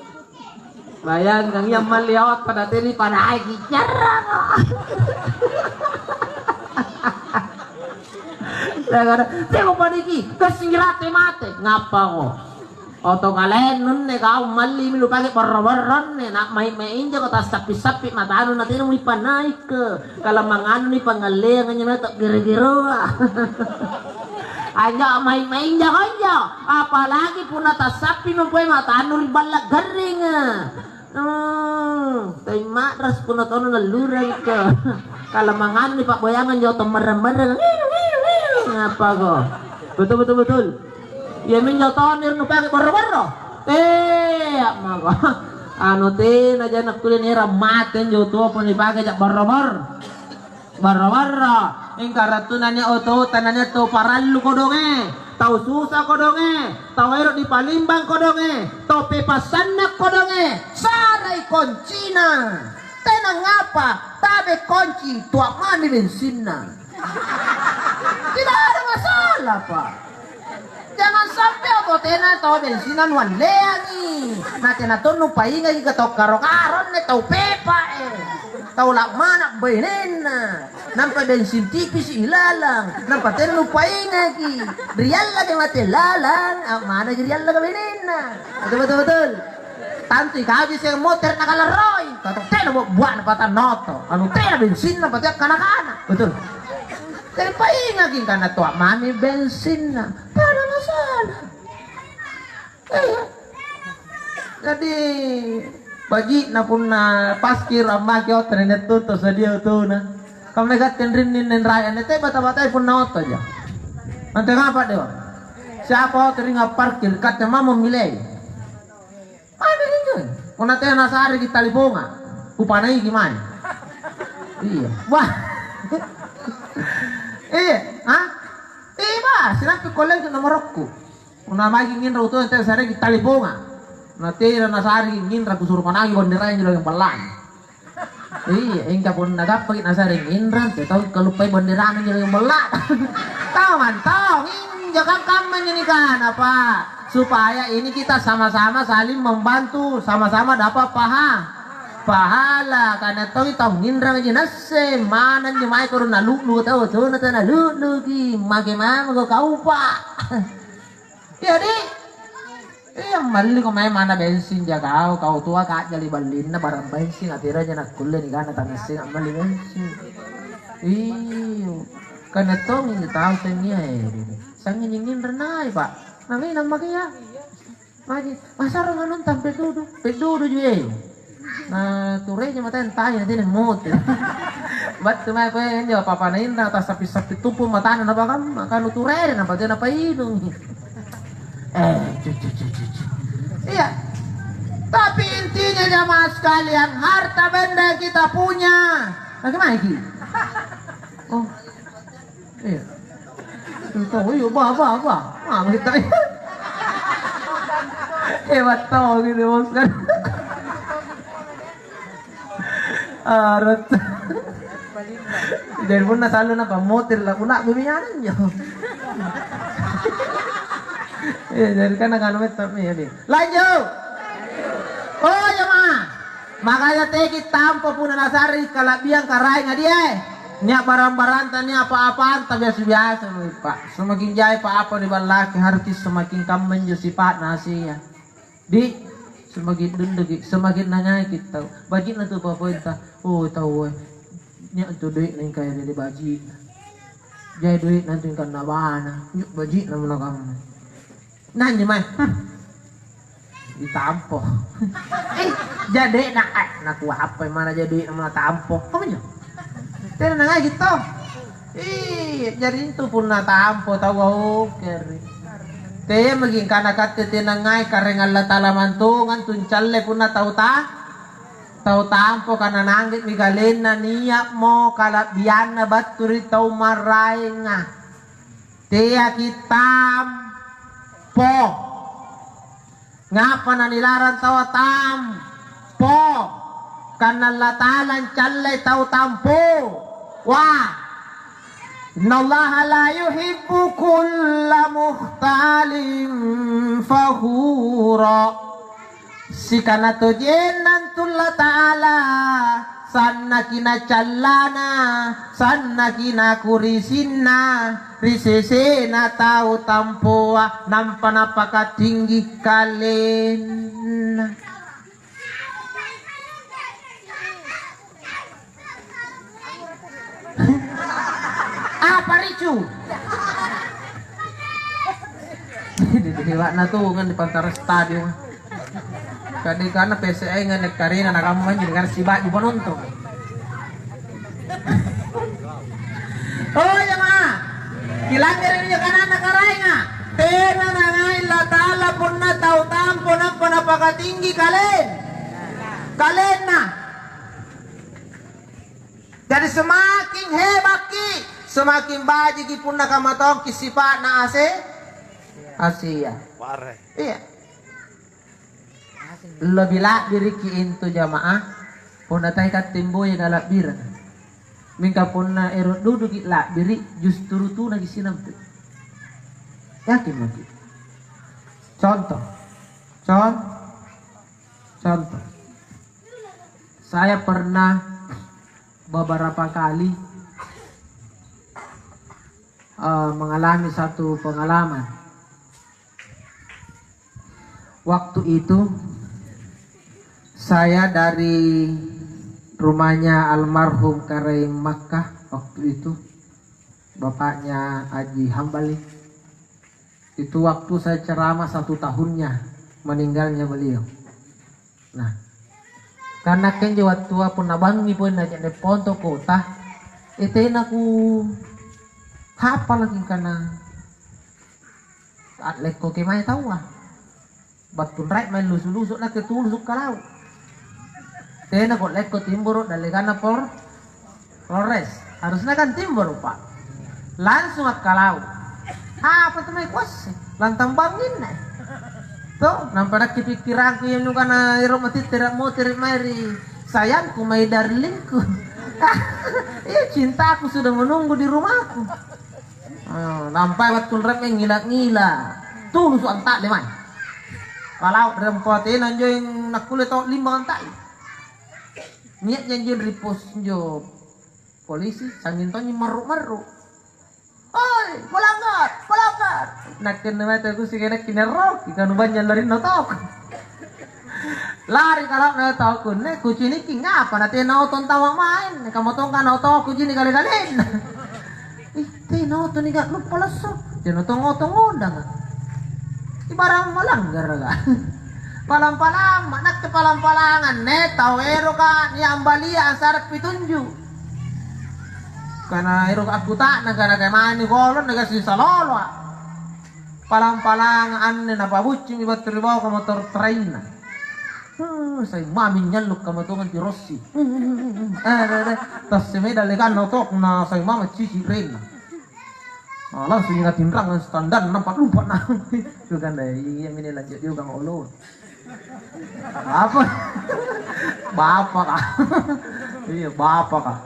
Bayangkang ia malli oto na teni padaiki jarrako. Nakana, "Teako padaiki, gassing rate mate." Ngappako? Oto kalennu anne kau mallimi nupake borro-borro anne, na mai-mai injako tassappi-sappi matanu na tena muipanaika. Kalamangannu nipangalleang anjo mae ta'gere-geroa. Anjo mai-mai injako anjo, apalagi punna tassappi mempoe matannu ri balla' garringa. Hmm, tai ma'ras punna tonu nallurangko. Kalamangannu nipa'boyangang anjo tau marrang-marrang. Ngapako? Betul, betul, betul. Iaminjo toni nupake borro-borro. Tea' mako. Anu tenaja nakkulle nierang mate anjo otoa punna nipake ja borro-borro. Borro-borro. Mingka rattuna nia' otota nania' tau parallu kodonge, tau susa kodonge, tau ero' nipalimbang kodonge, tau pepa' sanna' kodonge, sarai koncina. Tena ngapa, tabe konci, tua' mami bensinna. Tidak ada masalah, Pak. Jangan sampai oto tena tau bensinna nualleangi. Na tena to nupaingaki ka tau karo-karo anne, tau pepa' e. Tau la'mana' bainenna. Nampa bensin tipisi' ilalang. Nampa tena nupaingaki. Ri allaki mate lalang, a' manaki ri allaka bainenna. Betul, betul, betul. Tantu ikauji siagang motere' nakalarroi. Kata tena bo-, bua'na patanna oto. Anu tena bensinna pati akkana-kana. Betul. Jadi paingaki angkana tua' mami bensinna. Pada masalah. Iya. Jadi baji'na punna paskir ammake oto nia' tuttu sadia otona. Kammai katte rinni nenrai anne te bata-batai punna otoja. Nanti ngapa dewa? Siapa oto ringa parkir katte mamo milei. Ada injo. Punna tena nasareki taliponga, kupanaiki mae. Iya. Wah. Iya, ha? Iya, bah, sinampe kolleki nomorokku. Punna maeki nginrang utoa tena sareki taliponga. Na tena nasareki nginrang kusuro panaiki banderaya anjo ri balla'na. Iya, engka punna gappaki nasare nginrang, te tau kaluppai banderana anjo ri balla'. Tau mantong, injo kamma anjo nikana, Pak. Supaya ini kita sama-sama saling membantu, sama-sama dapat paha-, pahala. Karena tau tau nginrang aja nasse, mana anjo mae kodong nalu'lu tau, tuna tau nalu'luki, make mamo kau, Pak. Jadi, iya, malliko mae manna bensin ja kau, kau tua kajjali ballinna barang bensin, atiraja nakkulle nikana tangasseng ammalli bensin. Iyo, kana tongi tau tennia, eh, sangi nyinginrang nai, Pak. Namenang makea. Magi, masarang anunta peddudu, peddudu jue. Na tureja matanya tena mote. Battu mae koe injo papa nainra tasappi-sappi tumpu matana napakamma, kanu turere nampa tena painungi. Eh, cu, cu, cu, cu, cu. Iya. Tapi intinya jamaah sekalian, harta benda yang kita punya. Bagaimana ki? Oh. Iya. Entah, iya, bah, bah, bah. Ah, kita. Hebat tau gitu, Bos, kan. Arat. Jari punna sallo na pammotere' la-, ula'bemi anjo. Eh, jari kan nakana metta mi, ya, Bi. Lanjut. Oh, jamaah. Makanya teki tampo punna nasare kala'biang Karaenga die. Nia' barang-baranta, nia' apa-apanta biasa-biasa mo, Pak. Semakin jai apa-apa niballaki, harus semakin kamma injo sipa'na Asia. Di, semakin dunduki, semakin nangaiki tau. Baji'na tu papointa, oh, tau, eh, nia' tu doe'na engka ri baji'na. Jai doe'na tu engka nabana, nyo' baji'na mo nakamma. Nanjo mae, hmm. Ditampo. Eh, jai doe'na, eh, nakua apa mana jai doe'na mo natampo. Apa njo? Tena nangaiki tau. Iya, jari intu punna tampo taua okkeri. Tena maki angkana katte tena ngai Karaeng Allata'ala mantongang tu ncalle punna tau ta-, tau tampo, kana nanggemi kalenna nia'mo kala'bianna battu ri tau maraenga. Teaki tampo. Ngapa nanilarang taua tampo? Kanna Allata'ala ancallei tau tampo. Wah. Innallaha la yuhibbu kulla mukhtalin fakhura. Sikana tojenna antu Allata'ala, sannaki na callana, sannaki na kurisinna, ri sesena tau tampoa, nampa napakatinggi kalenna. Apa ricu? Di, di, di, na tongang di pantara stadion. Kadi kana P S I nganne karena nakamma anjo, karena sibaju penonton. Oh, jamaah. Kilangngere' injo kananna Karaenga. Tena nangai Allata'ala punna tau tampo nampa napakatinggi kalen-, kalenna. Jadi semakin hebakki, semakin bajiki punna kamma tongki sipa'na ase-, asia. Iya. Lebih la'biriki intu jamaah, punna tae kattimboyanga la'birang. Mingka punna ero' duduki la'biri', justru tunaki sinampe'. Yakin maki'. Contoh. Con-, contoh. Saya pernah beberapa kali, eh, mengalami satu pengalaman. Waktu itu, saya dari rumahnya almarhum Karaeng Makkah waktu itu, bapaknya Haji Hambali. Itu waktu saya ceramah satu tahunnya meninggalnya beliau. Nah, karena kenjo wattua punna bangngi poeng na je'ne' ponto kota, eh, tena ku hapalaki kana a'lekkoki mae taua. Battu nrai' mae lusu-lusu nakke tulusu' kalau. Tena ko lekko timboro' dallekanna por-, Polres. Harusnya kan timboro', Pak. Langsung akkalau. Apa tu mae kuasse? Lantang bangnginna. To, nampa nakke pikkirangku iya nukana ero' matittera' motere' mae ri sayangku, my darlingku. Iya, cintaku sudah menunggu di rumahku. Ah, nampai wattu nremme ngila-ngila. Tulusu' anta'le mae. Kalau rempo tena anjo nakkulle tau limbang anta'le. Nia'ja anjo ri pos anjo polisi, sangnging tonji marru-marru. "Oi, pelanggar, pelanggar!" Nakke anne mae tau kuseng nakke nerroki, kanu bannya' larinna toko. Lari kala'na tau kunne, kuciniki ngapa na tena otong tau maeng, kamma tongka na otong kucini' kale-kalenna. Ih, tena otong nika luppa lasso, tena otong-otong ondanga. Ibarang malanggara ka. Palang-palang, ma' nakke palang-palang anne tau eroka niambalia ansare pitunju'. Kana eroka akkuta'nang kana kammani golong na gassing saloloa. Palang-palang anne napabuccumi battu ri bawaka motoro' trainna. Hmm, sai mami nyallu' kamatongang tirossi. Hmm, hmm, hmm, hmm. Eh, deh, deh. Tasse meda lekanna otokna, sai mama cici renna. Ah, langsung inga tinrangang standar nampa lumpa na. Kukana, "Iya mini lanjut juga olo." Apa? Bapaka. Iya, bapaka.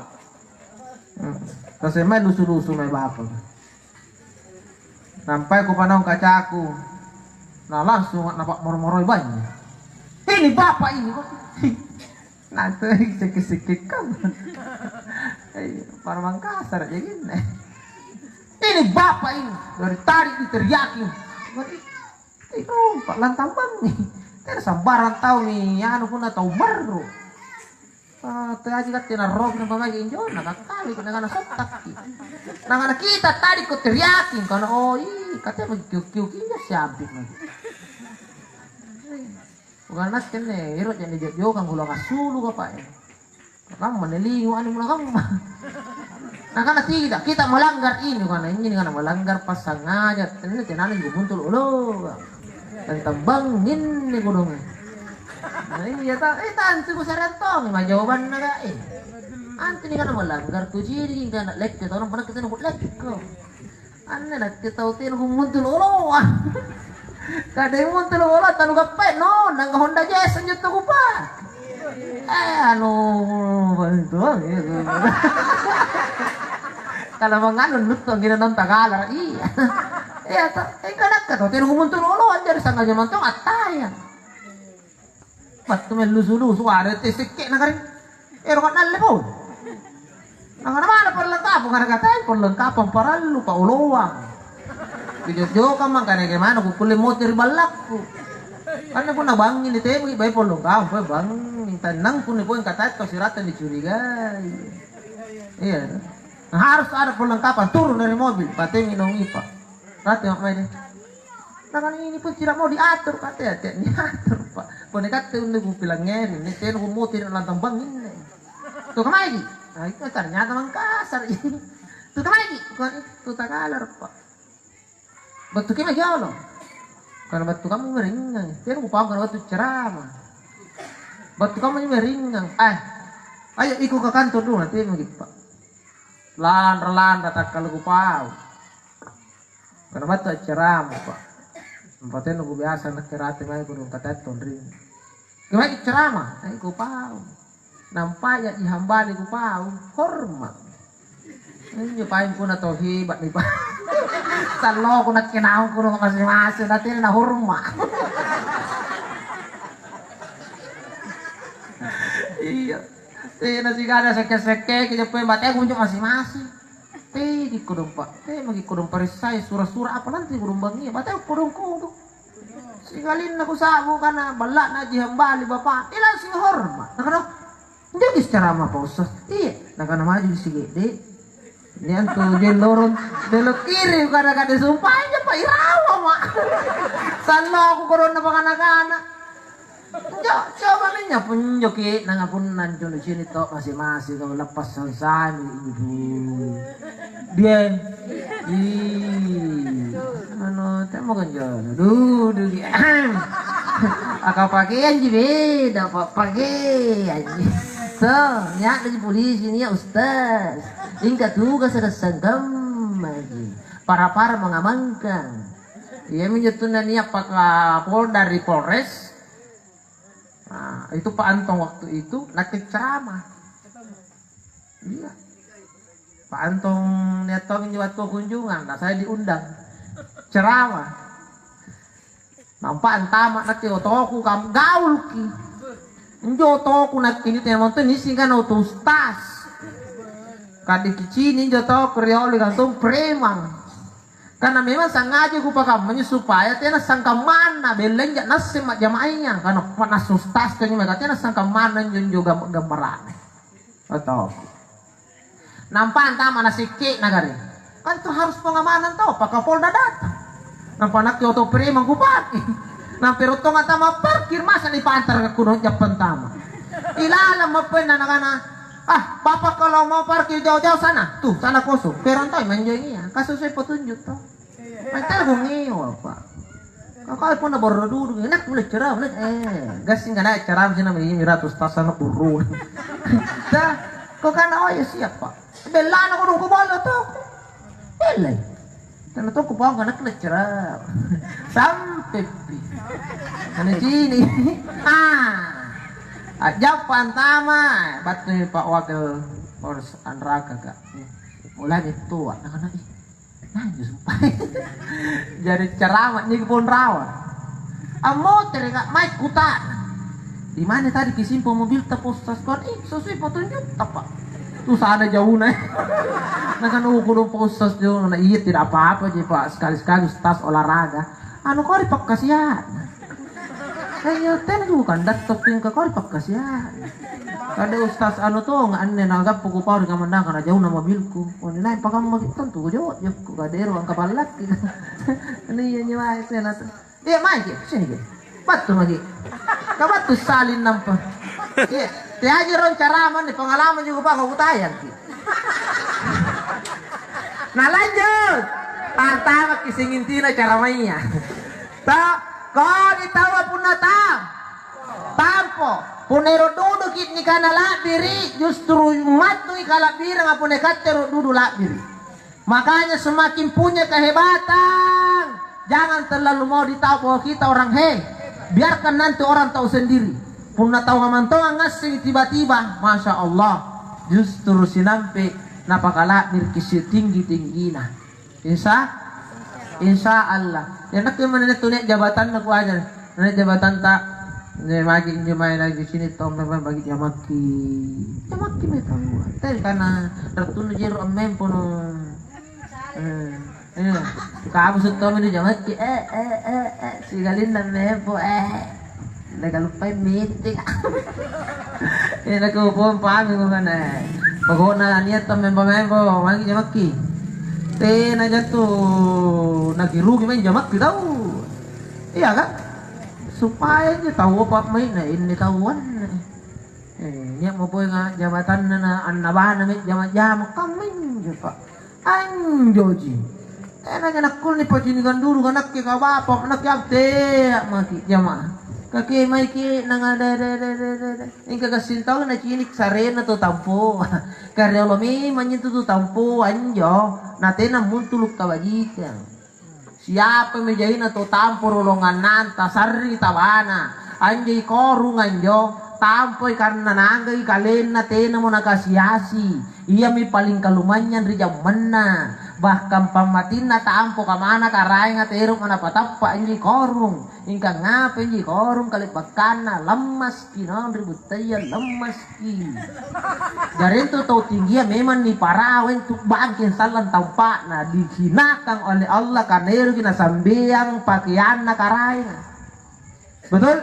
Tasemmai lusu-lusu mae bapa. Nampai kupanaung kacaku, na langsung napa'moro-moroi bannya. "Ini bapa ini," kok. Nah, itu siki-siki kan. Eh, para Mangkasar aja gini. "Ini bapa ini, dari tadi diteriakin." Itu, Pak, lantang bangi. Tena sambarang tau ni anu punna tau marru. Ah, teaji katte narroki nampa maki injo, nakakkali, nakana sottakki. Nakana kita tadi ko teriaki, kana, "Oh, ih, katanya maki kiu-kiu injo siampi maki." Bukan nakke anne, ero' jani jok-jokang kulang assulu' ka, Pak, ya. Kamma anne lingu anu mula kamma. Nakana, "Tidak, kita melanggar ini," kana, "Ini kana melanggar passangaja, tena tenana juga buntul olo." Tentang bangin ni kodong. Nah, iya ta, eh, tantu kusarang tongi ma jawabanna ka, eh. Antu ni kana melanggar kucini kana lekke tau nampa nakke tena kulekko. Anne nakke tau tena kumuntul oloa. Kadai muntul oloa tanu gappai no, nangka Honda Jazz anjo tau kupake. Eh, anu, bantuang, iya, tuh. Kalau menganu, luttong, gini, nonton galar, iya. Iya, to, eh, kadakka to, tena kumuntul olo, anjari sangga jamang tong attaya. Battu mellusu-lusu, ada teh sekke na kari. Ero ka nalle pole. Nangana mana perlengkapang, karena katai perlengkapang parallu, pa oloang. Kijok-jokang mangkana ke mana kukulle moti ri ballakku. Karena punna bangi ni temi, bai perlengkapang, bai bangi, tannang puni poeng katai to sirata dicurigai. Iya. Nah, harus ada perlengkapan, turun dari mobil, patemi nongipa. Rate mak mae deh. Nakana, "Ini pun tidak mau diatur," kata ya, "Tidak niatur, Pak. Pone katte unne kupilangngeri, ini tena kumuti lantang banginne." Tu kamaiki? Nah, itu ternyata Mangkasar. Tu kamaiki? Kok itu tagalar, Pak. Battu kema jolo. Karena battu kamu merengang, tena kupahang karena battu ceramah. Battu kamu merengang, eh, ayo iko ke kantor dulu, nanti magi, Pak. Lanra-lanra takkala kupau. Karena battu accarama, Pak. Nampa tena kubiasa nakke rate mae kodong katai tonrinna. Kemae ceramah, eh, kupau. Nampa ya ihambali kupau, hormat. Injo paeng punna tau hebat ni, Pak. Salloku nakke naung kodong masing-masing, na tena na hormat. Iya. Tena sigala sekke-sekke, kejeppeng bateko unjo masing-masing. Tegi kodong, Pak. Te magi kodong paressai sura-sura apa nanti kodong bangngia. Bateko kodong-kodong. Sikalinna kusa'bu kana balla'na Haji Hambali, Bapak. Te langsung hormat. Nakana, "Injo ki ceramah, Pak Ustaz?" "Iya." Nakana, "Maju di sigede." Niantu jellorong belok kiri, kada-kada sumpah aja, Pak, irawa, Mak. Salloku kodonna pangana-kana. Injo, coba minjo punjo ki, nanga punna anjo nucini to masing-masing kau lappas sangsami ibu. Dia. Ih, anu, temo konjo, dudu ki. Aka pakean ji beda, Pak, pakean ji. So, nia' lagi polisi, nia' ustaz. Ingka tugas sangkamma ji. Para-para mengamankan. Iyaminjo tunna nia' Pakapolda ri Polres. Nah, itu Pak Antong waktu itu nakke ceramah. Iya. Pak Antong nia' tongi wattu kunjungan, nah saya diundang. Ceramah. Nampa antama' nakke otoku kam gaulki. Injo otoku nakke ni tena montong nising kana oto ustaz. Kade kicini injo tau riolo kantong preman. Karena memang sengaja kupakamma injo supaya tena sangkammanna, belleng ja nasseng majjamaaya. Karena pernah sustas tena maka tena sangkammanna injo, injo gam-, gambarana. Atau nampa antama na sikki na gare. Kan tu harus pengamanan tau, Pak Kapolda datang. Nampa nakke oto preman kupake. Nampa rottonga tama parkir, masa ni pantar kuno jappang tama. Ilalang mappenna nakana, "Ah, Bapak kalau mau parkir jauh-jauh sana. Tuh, sana kosong." Perang tau manjo iya. Kasusai petunjuk tau. Mantara kong ngewa, Pak. Kau kau punna borro dudu, enak mulai ceramah, mulai, eh, gassing kana ceramah sih namanya ini ratus tas sana burung. Dah, kau kana, "Oh ya siap, Pak." Bellana kodong kubollo toko. Bellai. Tena toko pong kana kena ceramah. Sampai pi. Kana cini. Ah. Ajappa antama, battu Pak Wakil Polres Anraka, Kak. Mulai toa, nakana, "Ih, nanjo sumpae." Jari carama niki pong rawa. Ammotereka, mae kutana. "Di mana tadi kisimpo mobilta, Pak Ustaz?" Kuan, "Ih, sesuai petunjukta, Pak." Tu sana jauna. Nakana, "Oh, kodong, Pak Ustaz, jo." Na, "Iya, tidak apa-apa ji, Pak. Sekali-sekali Ustaz olahraga." Anu kau ri pakkasia'na. Iya, tena juga datto pingka kau ri pakkasia'na. Kada Ustaz anu tonga anne nagappu kupau ri kamandanga na jauna mobilku. Punna nai pakamma ki tontu kujo'jokku, kada ero angkapallakki. Anu iya nyewa tena. Iya, mai ki, sini ki. Battu maki. Ka battu salin nampa. Iya, teaji rong carama ni pengalaman juga pako kutayang ki. Nalanjut. Antamaki sing intina caramaya. Ta, kodi taua punna ta, tampo. Punna ero' duduki nikana la'biri', justru mattu'i kala'biranga punna ikatte ero' dudu la'biri'. Makanya semakin punya kehebatan, jangan terlalu mau ditahu bahwa kita orang he. Biarkan nanti orang tahu sendiri. Punna tau ngamantong ngassengi tiba-tiba, Masya Allah, justru sinampe napakala'biriki sitinggi-tinggina. Insya, insya Allah. Ya, nakke mana tu nia' jabatanna kuajar. Nia' jabatanta, nia' magi injo mae lagi sini tau memang bagi jamakki. Jamakki mae tau. Teh kana rattunnu jero ammempo no. Eh, eh. Kamu suttomi nu jamakki. Eh, eh, eh, eh. Sigalinna mempo, eh. Nakaluppai meeting. Eh, nakupong pami mo kana. Pokokna nia' tammempo-mempo, magi jamakki. Tena jattu nakirugi maeng jamakki tau. Iya kan? Supaya injo tau apa mai na inni tau anne. Eh, nia' mo poeng jabatanna na annabana me jama-jama kamma injo, Pak. Anjoji. Tenaki nakkulle nipacinigang dulu ka nakke ka bapa', nakke tea maki jamaah. Ka ke maiki nangada de de de de de. Engka gassing tau nacini' sarena to tampoa. Ka riolo memang intu tu tampoa anjo, na tena muntulu' kabajikang. Siapami jaina to tampo rolongannanta, sarri tabana. Anjo ikorung anjo, tampoi karena naanggai kalenna tenamo nakasi-asi. Iami paling kalumanynyang ri jammanna. Bahkan pammatinna tampo kamana karaenga teroma napatappa anjo ikorung. Mingka ngapa injo ikorung kale'bakkanna lammaski naung ri buttaya, lammaski. Jari intu tau tinggia memang niparawa intu bangkeng sallang tampa'na, dihinakan oleh Allah karena eroki nasambeang pakeanna karaenga. Betul?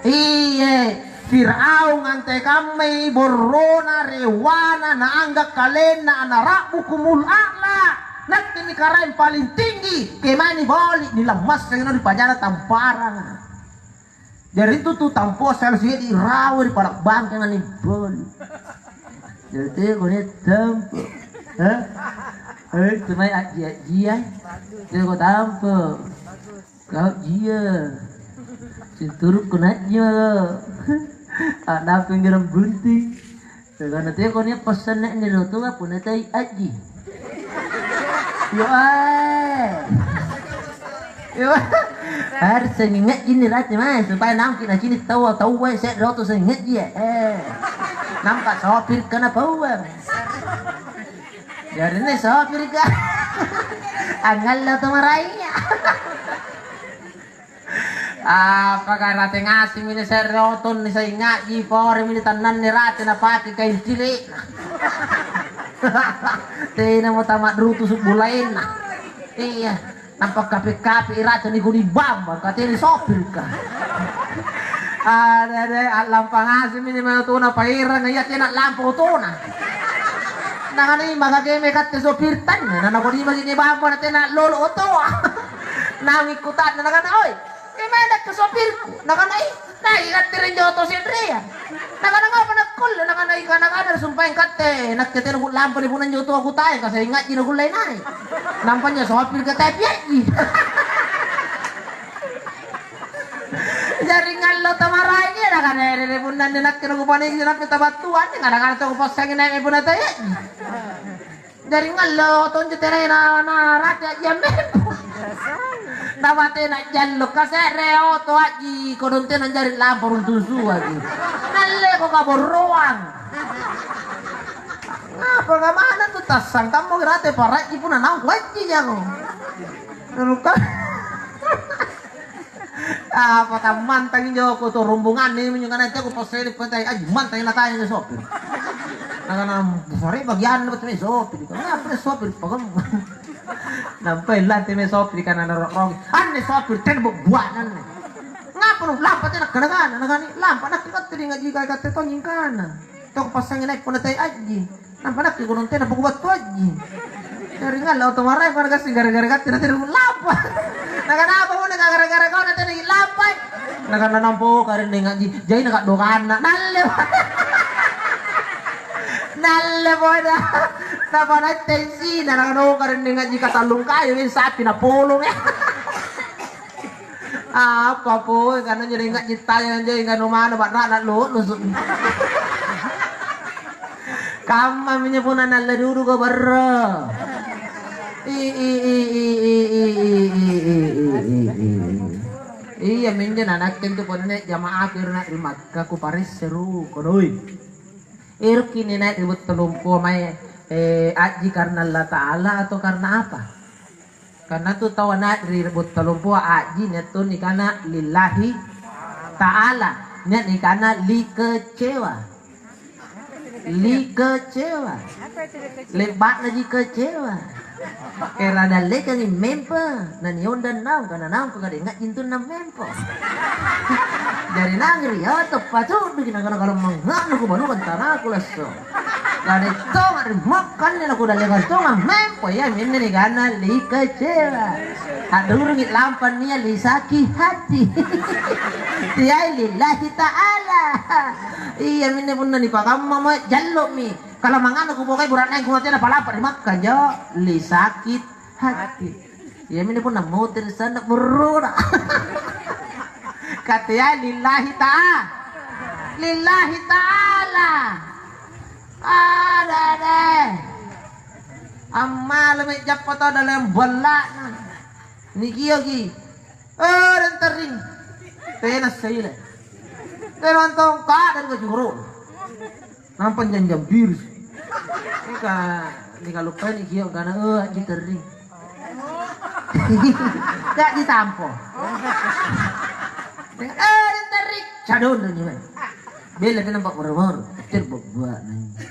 Iye, Firaung antekammai borrona, rewana, naangga' kalenna ana' ra'bukumul a'la. Nakkemi karaeng paling tinggi, kemae niboli', nilammassang ri pajana tamparanga. Jari intu tu tampoa sala siedi rawa ri pala' bangkenga niboli'. Jari teko nia' tampo. Hah? Eh, tu mae ajji-ajjia. Teko tampo. Kau jia. Sinturukku najji mako. A'dappi ngerang bunting. Karena teko nia' passanna anne ri otoa punna tai ajji. Yo, eh. Yo. Harus sengngajji ni rate mae supaya naungki nacini' taua, taua se're oto sengngajji, eh. Nampa sopirka napauang. Jari anne sopirka. Angngallo to maraenga. Apaka rate ngasengmi ni se're otong ni saing ngaji, poremi ni tannanne rate napake kaing cili'na. Tenamo tama'rutusu' bulaenna. Iya, nampa kape-kape i rate ni kodi bambang, katena sopirka. Ada, ada, a'lampa ngasengmi ni mae otona paeranga, iya tena a'lampa otona. Nakana, "Maka keme katte sopirta?" Nakana, "Kodi maki ni bambang na tena lolo otoa." Naung ikkutanna nakana, "Oi, kemae nakke sopirku?" Nakana, "Ih, naiki katte ri anjo oto se'rea." Nakana, "Ngapa nakkulle?" Nakana, "Ih, kana-kana sumpaeng katte, nakke tena ku'lampa ri punna anjo otoa kutae, ka saing ngaji nakullei nai'." Nampa anjo sopirka tae' piaji. Jari ngallo tamaraengi nakana, "Ere, ere, punna anne nakke nakupaniki nakke tabattua anne, kana-kana tau kupassangi nai' punna tae'ji." Jari ngallo tonjo tenaya na, na rate a'jia mempo. Nabatena jallo kase're oto a'ji kodong tena anjari lampa runtusuaki. Nalleko kaborroang. Apa ngamana tu tassangkammo rate para'ji punna naung kuajji jako. Nanu ka-, apa kammantang injo ko tu rombonganna minjo kana teko passele patai aji mantang natanya injo sopir. Nakana, "Sare bagianna betul sopir." Kenapa sopir pakamma? Nampai lante me sopir kana narok-roki. Anne sopir tena buanna anne. Ngapa nu lampa tena kana-kana nakani lampa nakke katte ri ngaji katte tonji kana. Toko passangi naik punna tai aji. Nampa nakke kodong tena pakubattu aji. Jari ngalla oto maraeng pada gassing gara-gara katte na tena lampa. Nakana apa mo naka gara-gara kau na tena lampai. Nakana nampa oh karenne ngaji. Jai naka dokanna. Nalle. Nalle boda. Napa nattensina nakana oh karenne ngaji katallung kayu sapi napolong. Apa poi karena jadi ngaji tanya jadi nganu mana ba'rana lo. Kamma minjo punna nalle duduko barro. I, i, i, i, i, i, i, i, i, i, i, i, i. Iya minjo na nakke intu punna jamaah kiro na ri Makkah ku parisse ru kodoi. Erokki ni naik ri butta lompoa mae eh, aji karena Allah Ta'ala atau karena apa? Karena tu tau naik ri butta lompoa aji nia tu nikana lillahi ta'ala, nia nikana likecewa. Likecewa. Lebba'na ji kecewa. Kera dallekangi mempe na niondang naung kana naung kukadengak jintunna mempo. Jari nangri ya teppa cuddu kina kana kalau mengakna kubanukan tanaku lasso. Gare tonga ri mokkanne na kudallekang tonga mempo iya minne nikanna likecewa. Haddurungi lampa nia lisaki hati. Tiai lillahi ta'ala. Iya minne punna nipakamma mae jallo'mi. Kalamanganna kubokai bura'neng kumatena palapa ri Makkah jo. Lisaki hati. Iya minne punna motere sanna burrona. Katea lillahi ta'ala. Lillahi ta'ala. Ada deh. Ammalami jappa tau dalam balla'na. Nikioki. Eh, dan tering. Tena saile. Tena antong kada di baju. Nampa janjang virus. Eka dikaluppai nikio kana eh aji tering. Gak ditampo. Eh, dan tering. Cadon dong gimana? Bela nampak boro-boro. Terbok buat nanya.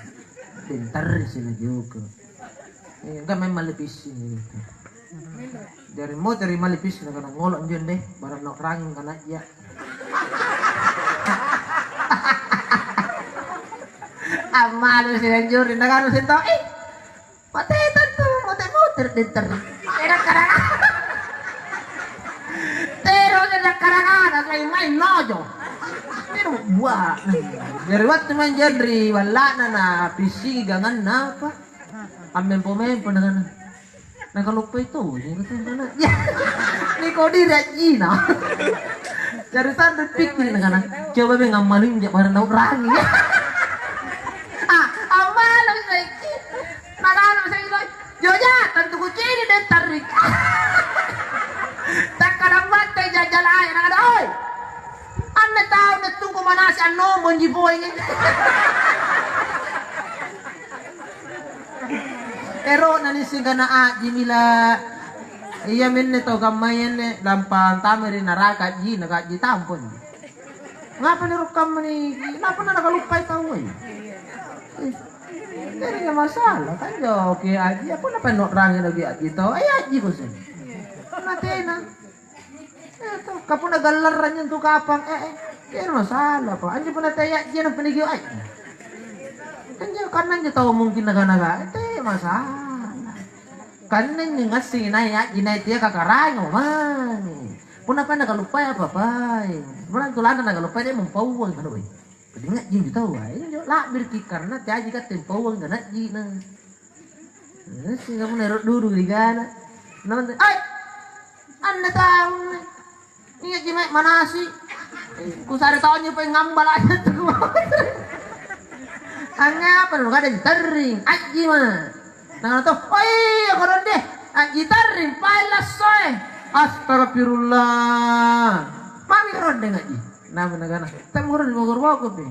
Bentar sih lagi oke. Iya, enggak memang lebih sini. Jari mo jari mali pis na kana ngolo' njo deh, barang nok ranging kana iya. Ammalu silanjuri na kanu sento, eh, mate tantu, mate motor denter. Enak karang. Tero enak karang ana, sai main nojo. Tero buah. Jari wattu main janri wallana na pissingi ganganna apa? Ammempo-mempo na kana. Nakaluppai tojeng katanya. Nikodi rajina. Cari sandal pikir nakana. Coba be ngammaling jak barang nau'rangi. Ah, ammalu saiki. Nakana saiki. Joja, tentu kucini deh tarik. Takkala battai jajal aja nakana, oi. Anne tau nettungku manasi annombongji poeng. Ero'na nisseng kana a'ji mila. Iya minne tau kammaya anne lampa antama ri naraka a'jina, ka a'ji tampon. Ngapa nirokkamma niki? Napa nakaluppai taua? Eh, tena masalah kan jo ke a'ji apa napa no'rangi lagi a'ji tau? Eh a'ji kose. Natena. Eh, to, kapunna gallarrang nyentu kapang, eh, eh, tena masalah pa. Anjo punna taya'ji na penigio ai. Anjo karena anjo tau mungkin naga-naga, eh, tena masalah. Karena anjo ngassengi nai a'ji nai tia kakaraengo mani. Punna pa nakaluppai apa-apai. Punna tulana nakaluppai dia mempauang kalau eh. Padinga'ji injo taua, injo la'biriki karena teaji katte mpauang gana'jina. Eh, sehingga punna ero' dudu ri gana. Namante, "Ai! Anne taunne. Ingaji mae manasi. Kusare taunjo pole ngambala' aja tu." Angngapa nu kada terring? Ajji ma. Nakana to, "Oh iya kodong deh, a'ji tarring paeng lassoe." Astagfirullah. Mami rondeng a'ji. Nama nakana, "Temmoro di bogor-bogor deh."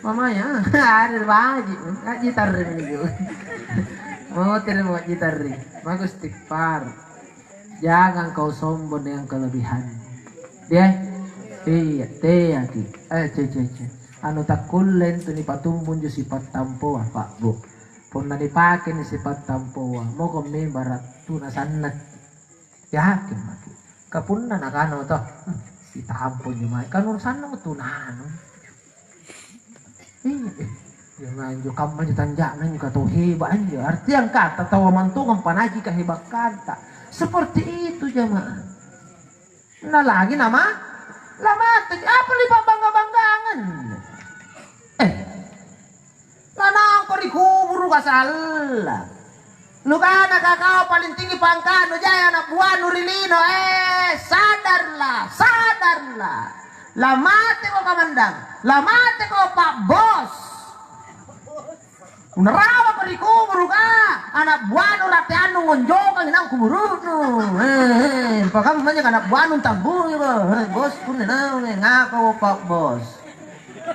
Mamaya, ada baji, ngaji tarring itu. Mau terima ngaji tarring. Bagus istighfar. Jangan kau sombong dengan kelebihan. Dia, iya, teaki. Eh, ce, ce, ce. Anu takkulle intu nipatumbu injo sipattampoa, Pak, Bu. Punna nipakeni sipattampoa, moko membara' tuna sanna'. Yakin maki. Ka punna nakana to, "Hmm, sitampo injo mae." Kan urusanna mo tunanu. Iya, eh, iya, anjo kamma anjo tanja'na anjo, ka tau heba' anjo. Artiang kata tau ammantongang panaji kahebakkanta. Seperti itu, jamaah. Na lagi nama, lamate, apa lipa'bangga-banggangang? Eh, nanangko ri kuburuka salla. Nukana kakao paling tinggi pangka'nu, jai ana' buanu ri lino, eh, sadarlah, sadarlah. Lamateko kamandang, lamateko Pak Bos. Unarawako ri kuburuka, ana' buanu rateannu ngonjokangi naung kuburu'nu. Eh, eh, pakamma anjo ana' buanu tambungi, bo. Eh, bos, punna naung, eh, ngapa, Pak Bos?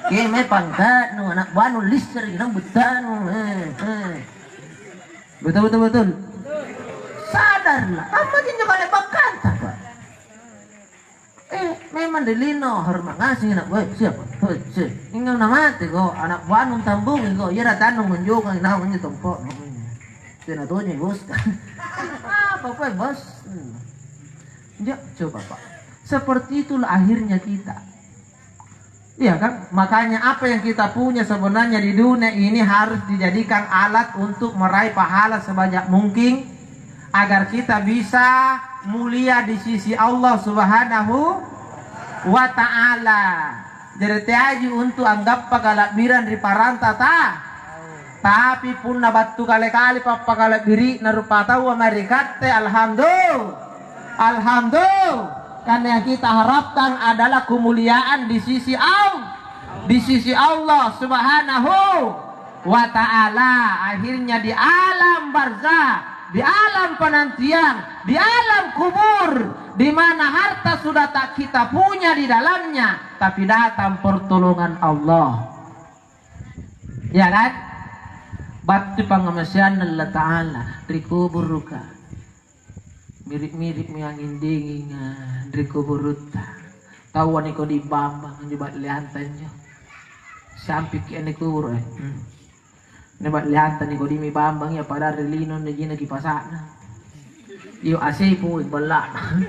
Keme pangka'nu, ana' buanu lissere' naung buttanu. Eh, eh. Betul, betul, betul. Sadarlah, apa jinjo kale bakkanta, Pak? Eh, memang ri lino horma' ngaseng ana' buaya, siapa? Hoi, si, ingang namateko, ana' buanu tambungiko, iya ratannu ngonjokangi naung anjo tompo'nu. Tena tonja, Bos. Apa pole, Bos? Hmm. Ya, coba, Pak. Seperti itulah akhirnya kita. Iya kan? Makanya apa yang kita punya sebenarnya di dunia ini harus dijadikan alat untuk meraih pahala sebanyak mungkin agar kita bisa mulia di sisi Allah Subhanahu wa Ta'ala. Jari teaji untu' anggappa kala'birang ri paranta ta, tapi punna battu kale-kale pappakala'biri'na rupataua mae ri katte, alhamdul-, alhamdul-, karena yang kita harapkan adalah kemuliaan di sisi Al-, di sisi Allah Subhanahu wa Ta'ala. Akhirnya di alam barzah, di alam penantian, di alam kubur, di mana harta sudah tak kita punya di dalamnya, tapi datang pertolongan Allah. Ya kan? Battu pangngamaseanna Allah Ta'ala ri kuburuka. Mirip-miripmi anging dinginga ri kuburutta. Taua nikodi' bambang anjo ba'leanta anjo. Siampikki anne kuburu, eh. Hmm. Anne ba'leanta nikodi' mi bambang, iya, padahal ri lino anne jina kipasa'na. Iyo, A C poi balla'na.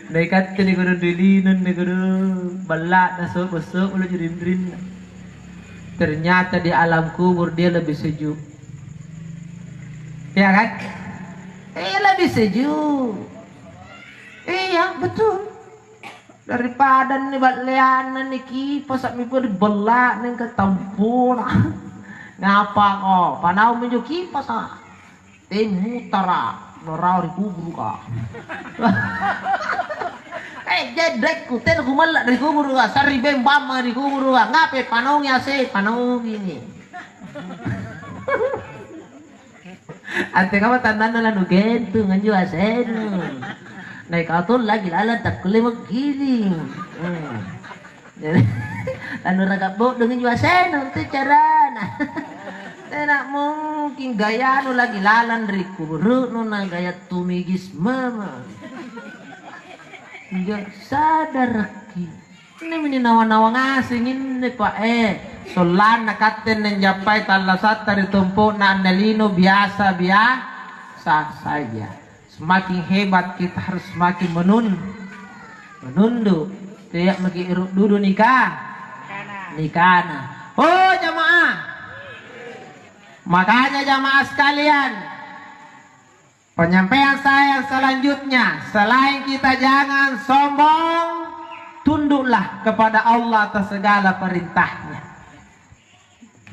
Na ikatte nikodi' ri lino anne, kodong balla'na sobo-sobo lo rinrinna. Ternyata di alam kubur dia lebih sejuk. Iya kan? Eh, lebih sejuk. Iya, betul. Daripada ni ba'leanna ni kipasa' mi pole bella'na engka tampona. Ngapa ko? Panaung minjo kipasa'. Te mutara, narawa ri kuburuka. Eh, jedrekku, tena kumalla ri kuburuka, sarri beng bambang ri kuburuka. Ngape panaungi A C? Panaungi ni. Antekamma tandana lanugentung anjo A C-nu? Na ikau tong lagi lalang takkulle menggiling. Hmm. Jadi, lanuraga' bodong injo A C-nu, itu carana. Tena mungkin gayanu lagi lalang ri kuburu'nu na gaya tumigis memang. Injo sadarakki. Innemi ninawa-nawa ngaseng inne, Pak, eh. Sollanna katte anne njappai tallasatta ri tompo'na anne lino biasa-biasa saja. Semakin hebat kita harus semakin menun-, menunduk. Tea' maki' ero' dudu nika-, nikana. Oh, jamaah. Makanya jamaah sekalian, penyampaian saya selanjutnya, selain kita jangan sombong, tunduklah kepada Allah atas segala perintahnya.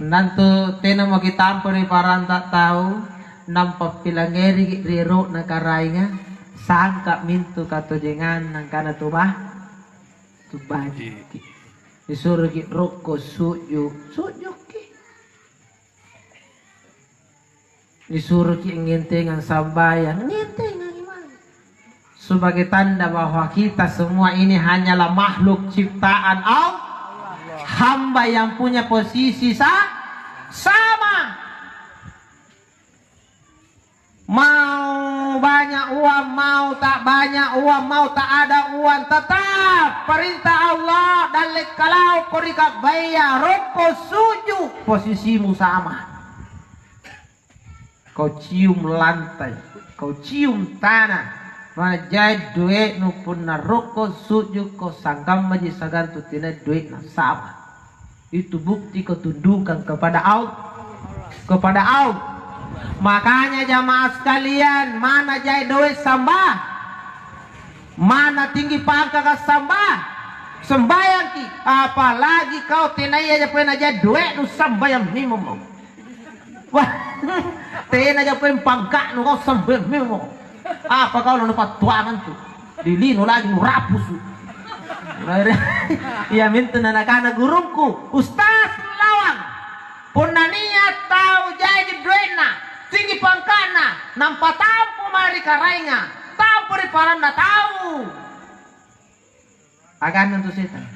Nantu tenamo kitampa ri paranta tau, nampa pilangngeriki ri ero'na Karaenga, sangka' mintu katojenganna angkana tu ba-, tu bajiki. Nisuroki rokko su'ju, su'juki. Nisuroki angngentengang sambayang, ngentengangi mami. Sebagai tanda bahwa kita semua ini hanyalah makhluk ciptaan Allah. hamba yang punya posisi sa-, sama. Mau banyak uang, mau tak banyak uang, mau tak ada uang, tetap perintah Allah, dalle' kalaoko ri kabbaya, rokko suju, posisimu sama. Kau cium lantai, kau cium tanah, mana jai doe'nu, punna rokko sujuko sangkammaji siagang tu tenaya doe'na, sama. Itu bukti ketundukan kepada Allah, kepada Allah. Makanya jamaah sekalian, mana jai doe' samba-, mana tinggi pangkaka samba-, sembayangki, apalagi kau tenaya ja pole najai doe'nu, sambayang memang mako. Wah, tena ja pole pangka'nu, kau sambayang memang mako. Apa kau lanuppattuangang tu? Di lino lagi nurapusu. Iamintu nanakana gurungku, "Ustaz Lawang, punna nia' tau jaiji doe'na, tinggi pangka'na, nampa tampo mae ri Karaenga, tampo ri paranna tau." Aganna tu setang.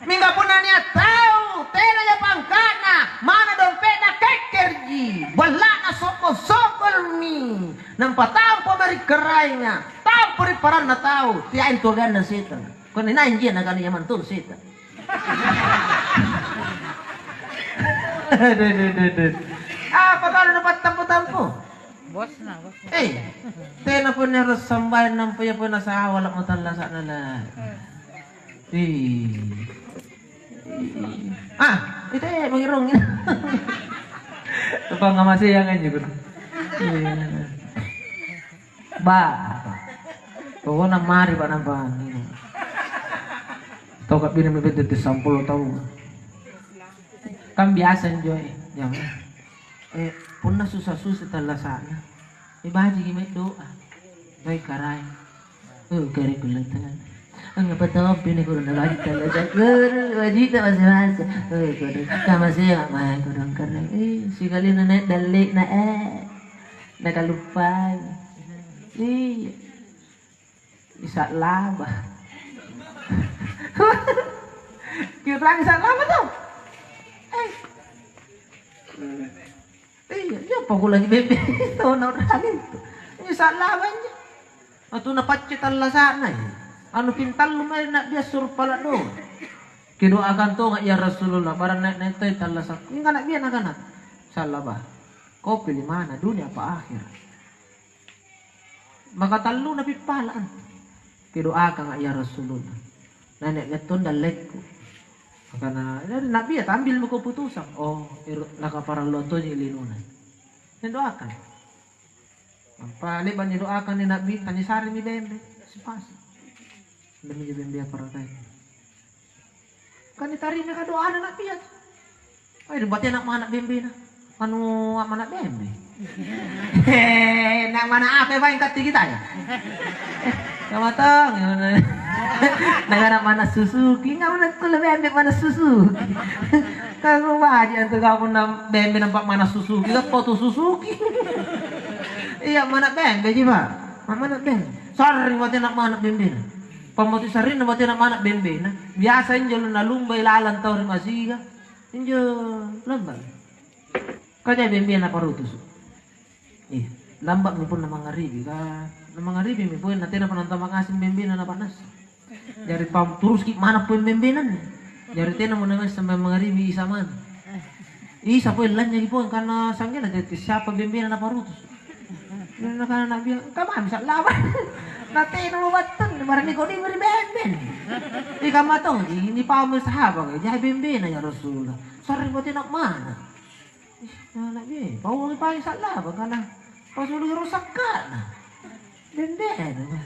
Mingka punna nia' tau tenaja pangka'na, mana dompe'na kekkerji, balla'na soko-sokolmi, nampa tampo mae ri Karaenga, tampo ri paranna tau, teai antu aganna setang. Konne nainji nakana iamantong setang. Aduh, aduh, aduh, aduh. Apa kau napattampo-tampo? Bosna, bosna. Eh, tena pole ero' sambayang nampa ia pole nasawala' mo tallasa'na la. Ih. Ah, itu, eh, mangirong. Tepang ngamaseang anjo, Bro. Iya. Ba. Pokokna mari, Pak, nampa nginung. Tau kabbina mi bede sampulo taung. Kan biasa injo, eh, jama. Eh, punna susa-susa tallasa'na, eh, bajiki mae doa. Baik, Karaeng. Oh, Karaeng, kulle tenang. Angngapa tompi nih, kodong, na baji' tallasa'? Kodong, baji'na masa-masa. Oh, kodong, kamasea mae, kodong, Karaeng. Eh, sikalina nai' dalle'na, eh. Nakaluppai. Iya. Isa' laba. Kiu'rangi isa' laba tau. Eh. Iya, iya, pakulangi bembe. Tau naurang itu. Isa' laba injo. Atu napacce tallasa'na, iya. Anu pintallu mae na'bia suru' pala' doang. Kidoakan tonga, "Ya Rasulullah, barang nai'-nai' toi tallasa'ku." Mingka na'bia nakana, "Isa' laba. Kau pilih mana, dunia apa akhirat?" Maka talluna pippala' antu. Kidoakanga, "Ya Rasulullah, nani' metto dallekku." Makana, "Na'bia, tambil mako putusang." Oh, ero' nakaparalluang tonji linona. Nidoakan. Nampa le'ba' nidoakanni Na'bi, tanisarimi bembe, sipasi. Anreminjo bembea parakae. Kan nitarima ka doana Na'bia. Ai, batena mana bembena. Anu, mana bembe? He, na mana apa paeng kattigi taya? Kamatang, nagana mana Suzuki, nggak mana kulle bembe mana Suzuki. Kamu baji' antu kau punna bembe nampa mana Suzuki, kan foto Suzuki. Iya, mana bembe ji, Pak. Mana bembe. Sarring batena mana bembena. Pammoto sarrinna batena mana bembena. Biasa injo nalumbai lalang tau ri masiga. Injo lamba'. Kaja bembena parutusu'. Iya, lamba'mi punna mangngaribi, ka na mangngaribi mi poeng na tenapa nantama' ngaseng bembena napa'nassa. Jari pam-, turuski mana poeng bembena anne. Jari tenamo namai sambayang mangngaribi isa maneng. Isa poeng lanynyaki poeng, karena sanggenna tette siapa bembena naparutusu'. Nakana Na'bia, "Kamma misa' laba?" Na tenamo battunna, barang nikodimi ri bembe. Ikamma tongji nipauang sahaba', "Jahe bembena ya Rasulullah. Sarring batena mana?" Ih, na Na'bia, pauangi paeng sa'laba, kana pasuluki rong sakka'na. Bembena.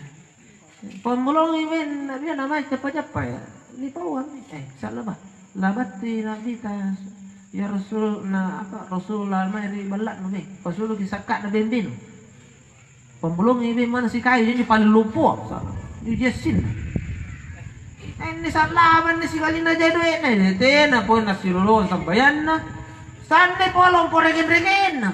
Pambolongi beng Na'bia, namai cappa-cappa ya. Nipauang, eh, sa'laba. Labattui Na'bita, ya Rasul, na apa, Rasulullah mae ri balla'nu, beng. Pasuluki sakka'na bembenu. Pambolongi beng mana sikayu, jadi paling lompoa. Injo jessinna. Anne sa'laba anne sikalina jai doe'na, tena pole nassiloloang sambayanna. Sanne pole lompo regen-regenna.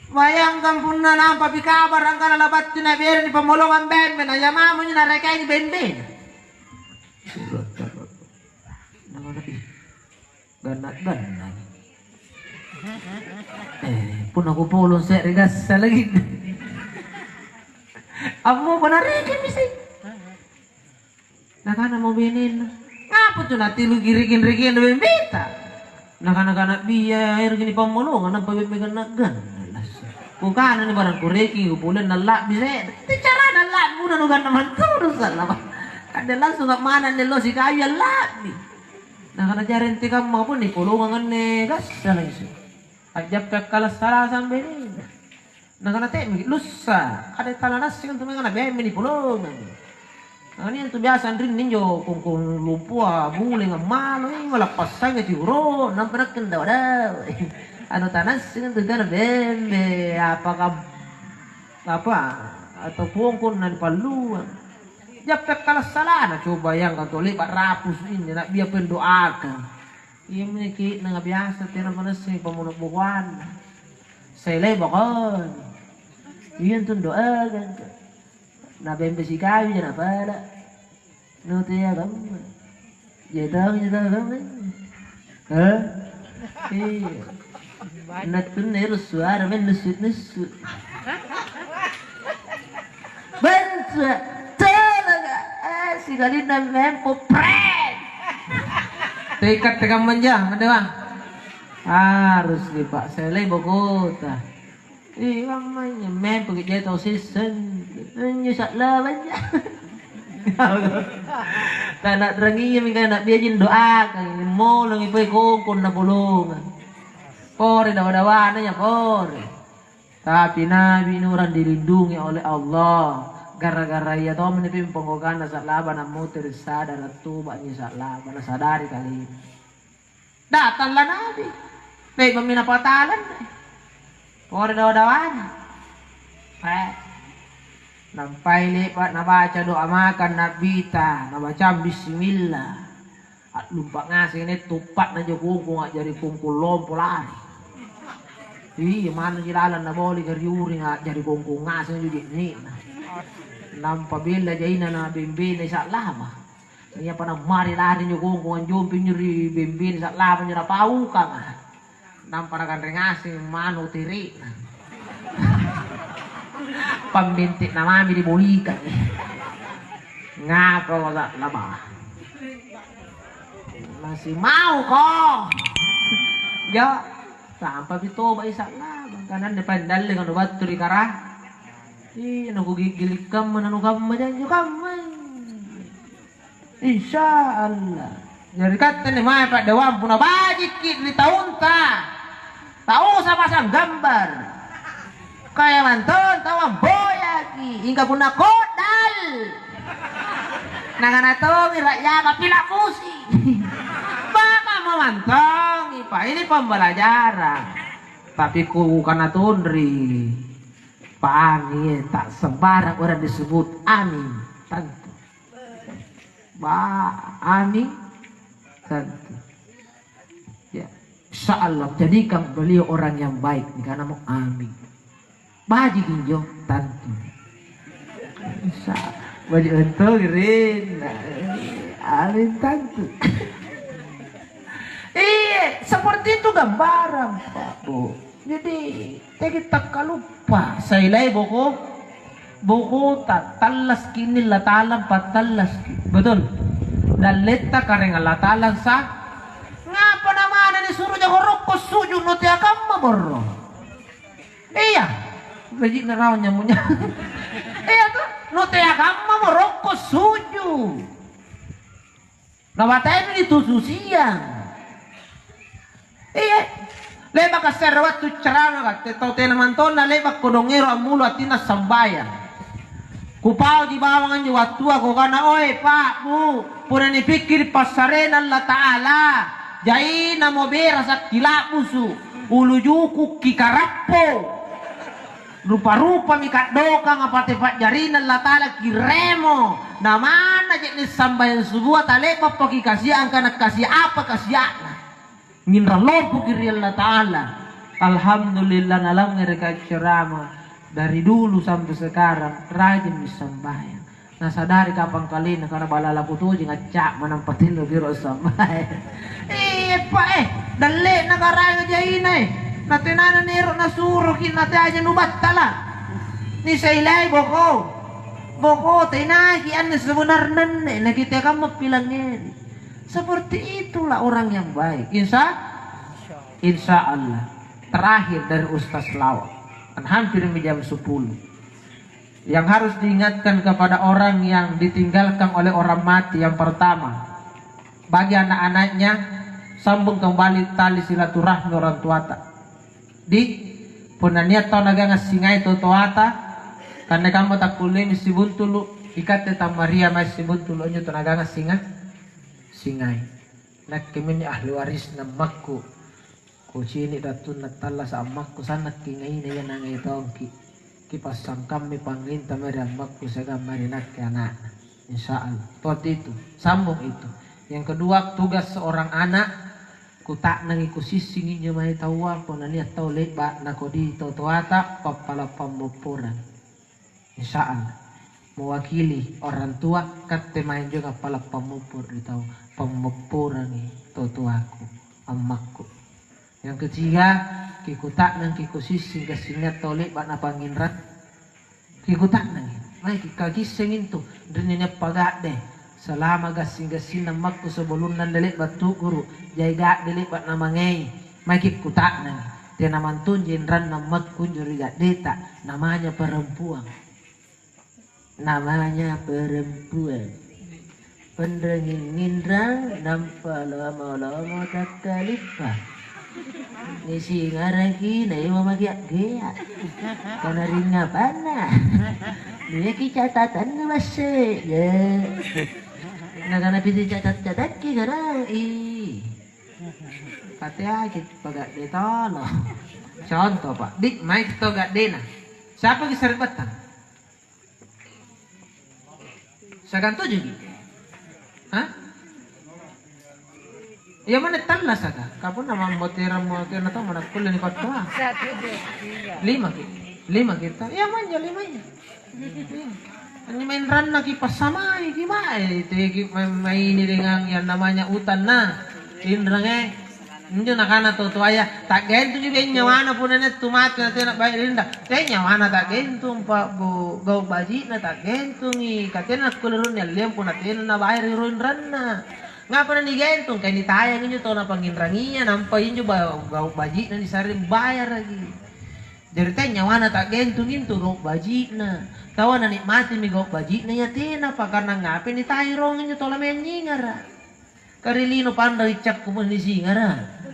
Bayangkan punna nampapi kabara' angkana labattui Na'bia ri pambolongang bembe, na iya mamo anjo narekeangi bembena. Ganna-ganna. Eh, punna kupolong se're gassa lagi. Ammopa narekemi seng. Nakanamo benena, "Ngapa tu natilu girikeng-rikeng bembeta?" Nakana-kana, "Bia, ero' gini pammolongang, nampa bembe ganna-ganna lasso." Kukanani barang kurekeng, kupoleang nalla'bi se're. Te carana la'bi, punna nuganna manturu sallama. Kande langsung mana nello sikayu alla'bi. Nakana, "Jari antekamma pun nipolongang anne gassa langsung." A'jappi akkala' salasang benena. Nakana, "Te'meki lussa, ada tala nassing antu mae kana bembe nipolongang." Nakana, "Iantu biasa anrinni injo kongkong lompoa bulenga malo, eh, malappassangi tiuro, nampa nakke andawa-dawa." Anu tanassing antu kana bembe, apaka, apa, atau kongkong nanipalluang. Jappi akkala' salana, coba bayangkan tu le'ba' rapusu' inne, na'bia pendoakang. Iami ke'nanga biasa tena manassengi pammono bokoanna. Selai bokoi. Iantu doagang. Na bembe sikawija napala. Nutea kamma. Jai tau, jai tau kamma. Hah? Iya. Nattunna ero' suara men nussu-nussu. Bensa, tolaka, eh, sikalinna mempo, pret. Tekat tekammanja, Madewang. Harus nih, Pak, selai bokota. Ih, kammanya, mempo ki jai tau sisseng. Anjo sa'labanja. Tana rangiami kana biajing doakang, molongi pole kongkong napolongang. Pore dawa-dawana nya pore. Tapi Nabi Nuh dilindungi oleh Allah. Gara-gara ia tommi pempongkokanna sa'laba namotere' sadara' toba'ji sa'laba, nasadari kalenna. Datanglah Nabi. Le'ba'mi napatalang. Pore dawa-dawana. Eh. Nampai le'ba' nabaca doa maka Nabita, nabacang bismillah. A'lumpa' ngaseng nai' tuppa'na anjo kongkong a'jari kongkong lompo lari. Iya, mannaji lalang naboli' ri uring a'jari kongkong ngaseng anjo je'ne'na. Nampa bella jaina na bembena sa'laba. Iapa nammari lari anjo kongkong anjompi anjo ri bembena sa'laba anjo napaukanga. Nampa nakanre ngaseng manu tere'na. Pambente'na mami ri boikang. Ngapa masa laba? Masih mauko? Jo, sampami toba'i sa'laba. Kananne pandallekang nubattu ri kara. Iya, nakugiggili' kamma, nanukamma janjo kamma. Insya Allah. Jari katte anne mae pa'dawang punna bajikki' ri taunta, tausa pasang gambar. Kaya mantong tau amboyaki, ingka punna ko'dal, nakana tongi ra'yapa pila' musi. Baka mamantongi, pa ini pembelajaran. Tapi ku kana tonri, pa Ami, tak sembarang orang disebut Ami, tantu. Ba, Ami, tantu. Ya, insya Allah jadikan beliau orang yang baik, nikanamo Ami. Baji' injo, tantu. Insya Allah. Baji' untung, Rin. Ami, tantu. Iya, seperti itu gambaran, Pak, Bu. Jadi, teaki takkaluppa, sailai boko, bokota, tallaski inni Allatalang, pattallaski. Betul? Dalletta Karaeng Allatalang sa, ngapa namana nisuro jako rokko suju' nutea kamma borro? Iya, baji'na raung nyambunya. Iya tu, nutea kamma borokko suju'. Nabatenu itu susiang. Iya. Le'baka se're wattu ceramah katte tau tena mantonna le'bakko dongero ammulu atinna sambayang. Kupauji bawang anjo wattua kukana, "Oe, Pak, Bu, punna nipikkiri' passarena Allata'ala, jainamo berasa' kila'busu', ulu jukukki karappo." Rupa-rupami ka'dokanga pate pa'jarina Allata'ala kiremo, na manna je'ne' sambayang subua tale'bappa kikasia'ang kana kasi apa kasia'na. Nginrang lompoki ri Allata'ala. Alhamdulillah nalangngereka ceramah dari dulu sampai sekarang rajinmi sambayang. Nasadari kapang kalenna, karena balala kutojeng acca'ma nampa tinro biro sambahe. Eppa, eh, dalle'na Karaenga jaina, eh. Natenana nero' nasuroki', nateaja nubattala'. Nisailai boko. Boko, tenaiki anne sebenarna anne, nakitea kamma pilangngeri. Seperti itulah orang yang baik. Insya, insya Allah. Terakhir dari Ustaz Lawak. Kan hampir mi jam sepuluh. Yang harus diingatkan kepada orang yang ditinggalkan oleh orang mati, yang pertama, bagi anak-anaknya, sambung kembali tali silaturahmi orang tuata. Di, punna nia' tau nagangang singai totoata, kanne kamma takkulleimi sibuntulu', ikatte tammaria mae sibuntulu' anjo tau nagangang singa-, singai. Nakke minni ahli warisna ammakku. Kucini' wattunna attallasa' ammakku, sanna' kingaina ia nangai tongki'. Kipassangkammi pangnginta mae ri ammakku siagang mae ri nakke ana'na. Insya Allah. Totti itu. Sambung itu. Yang kedua, tugas seorang anak, kuta'nangi kusissing injo mae taua, punna nia' tau le'ba' nakodi totoata, pappala' pammopporang. Insya Allah, mewakili orang tua, katte mae injo appala' pammoppo ri tau, pammopporangi totoaku, ammakku. Yang ketiga, kikuta'nangki kusissing gassingna tau le'ba' napangnginrang, kikuta'nangi, mae kikakisseng intu, rinni nia' paga'de, selama gassing-gassinna ammakku sebelumna anne le'ba' tu'guru', jai ga'de le'ba' namangei, Maeki' kuta'nangi, tena mantonji inranna ammakku anjo ri ga'deta, namanya perempuang. Namanya perempuang. Penrengi nginrang nampa lomo-lomo takkalippa. Nisingaraki naewa maki a'gea'. Kana ringngapanna. Niaki catatanna masse'. Ya. Nakana piti catat-catakki kana, ih. Kateaki paga'de tolo. Conto, Pak. Di, maeki' tau ga'dena. Siapaki sari'battang? Siagang tujuki'? Hah? Iya, manne tallasaka. Kapunna mammoterang-moterang tau manakkulle nipattoa. Limaki'. Limaki' tau. Iya, manjo limaya. Anjo maeng rannaki' passamai, kibae teki' maeng maini' dengan yang namanya utang, nah, inrange. Injo nakana tau toaya, "Ta'gentungi beng nyawana punna nia' tu mate na tena baji' ri inrang." Tena nyawana ta'gentung, Pak, Bu. Gau' baji'na ta'gentungi. Ka tena nakkulle ronni alleang punna tena nabayara ri inranna. Ngapa na nigentung? Ka nitayang injo tau napangnginrangia, nampa injo ba-, gau' baji'na nisarring bayaraki. Jari tea nyawana ta'gentung intu gau' baji'na. Taua nanikmatimi gau' baji'na iya tena, pakarna ngapai nitai rong injo tau lamaeng nyingara'. Ka ri lino panra' icakku pole nisingara'.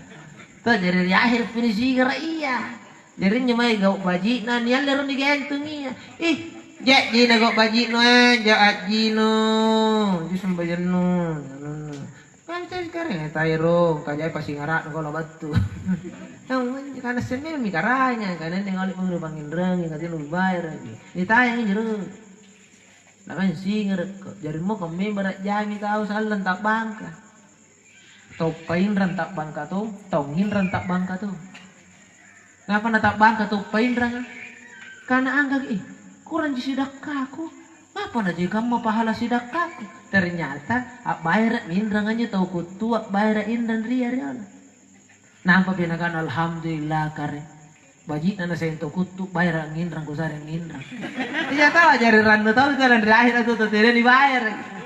To, jari ri akhirpi nisingara' iya. Jari injo mae gau' baji'na nialle rong nigentung iya. Ih, ja'jina gau' baji'nu, eh, ja' ajjinu. Injo sambayannu, anunnu. Kan cari kare taero, kajai pasingara'nu kolo battu. Kana semmemi karanya, kana enne ngole manguru panginrangi, katena nubayaraki. Nitayang injo do. Nakana singarakko, jari mako membara' jami tau sallang ta'bangka. Tau painrang ta'bangka to, tau nginrang ta'bangka to. Ngapa nata'bangka tau painranga? Kana anggaki, "Eh, kurangji sidakkaku. Ngapa naje kamma pahala sidakkaku?" Ternyata a'bayara'mi inrang anjo tau kuttua, a'bayara' inrang ria riolo. Nampa pi nakana, "Alhamdulillah, kare. Baji'na naseng tau kuttu, bayara' nginrang kusare nginrang." Iya tau, jari rannu tau sekarang ri akhira' tu tau tena nibayara'.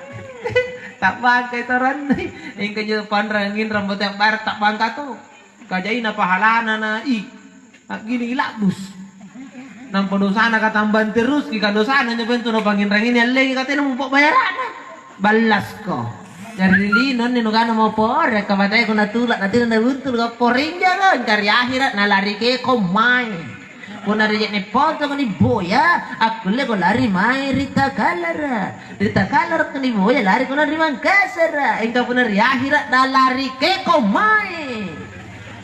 Ta'bangkai tau rannu. Mingka injo panrang nginrang botea bayara' ta'bangka tu. Kajaina pahalana na i, a'gilingi la'bus. Nampa dosana katambang terus, ki ka dosana injo pentu napanginrangi niallengi katena mupa'bayara'na. Ballasko. Jari ri lino anne nukana mopore, kamateko natula', natena nabuntul, ka porinjaro, engka ri akhira' nalari keko mae. Punna ri je'ne' pontoko niboya, akkulleko lari mae ri Takalara'. Ri Takalara' ko niboya, lariko na ri Mangkasara'. Engka punna ri akhira' nalari keko mae.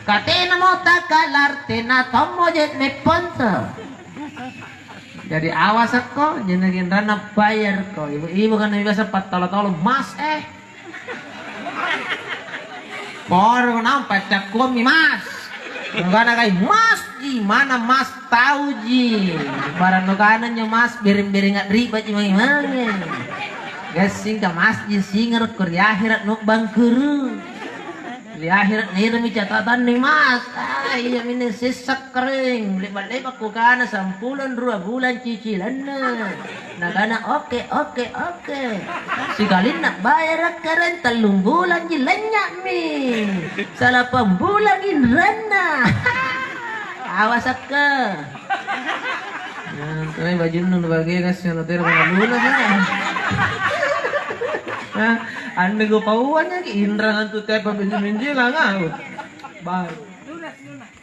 Katenamo Takalar, tena tommo je'ne' ponto. Jadi awasakko, jenenge inranna bayarko. Ibu-ibu kan biasa pattolo-tolo mas, eh. Poro nampa cakkuammi mas. Nukana kai mas ji, mana mas tau ji. Barang nukana nyo mas bereng-bereng riba ji mange-mange. Gassingka mas ji singarko ri akhira' nu bangkuru. Ri ahera' naeromi catatannu, Mas. Ah, iaminne sessa' karaeng. Le'ba'-le'ba' kukana sampulo anrua bulang cicilanna. Nakana, "Oke, oke, oke." Sikalinna bayara' karaeng tallung bulanji lanynya'mi. Salapang bulang inranna. Awasakka. Nah, kami bajunnu nubagea gassing, natero pada luna, ha? Hah? Anne kupauannyaki, inrang antu tepa binji-binjilang, ah. Baru.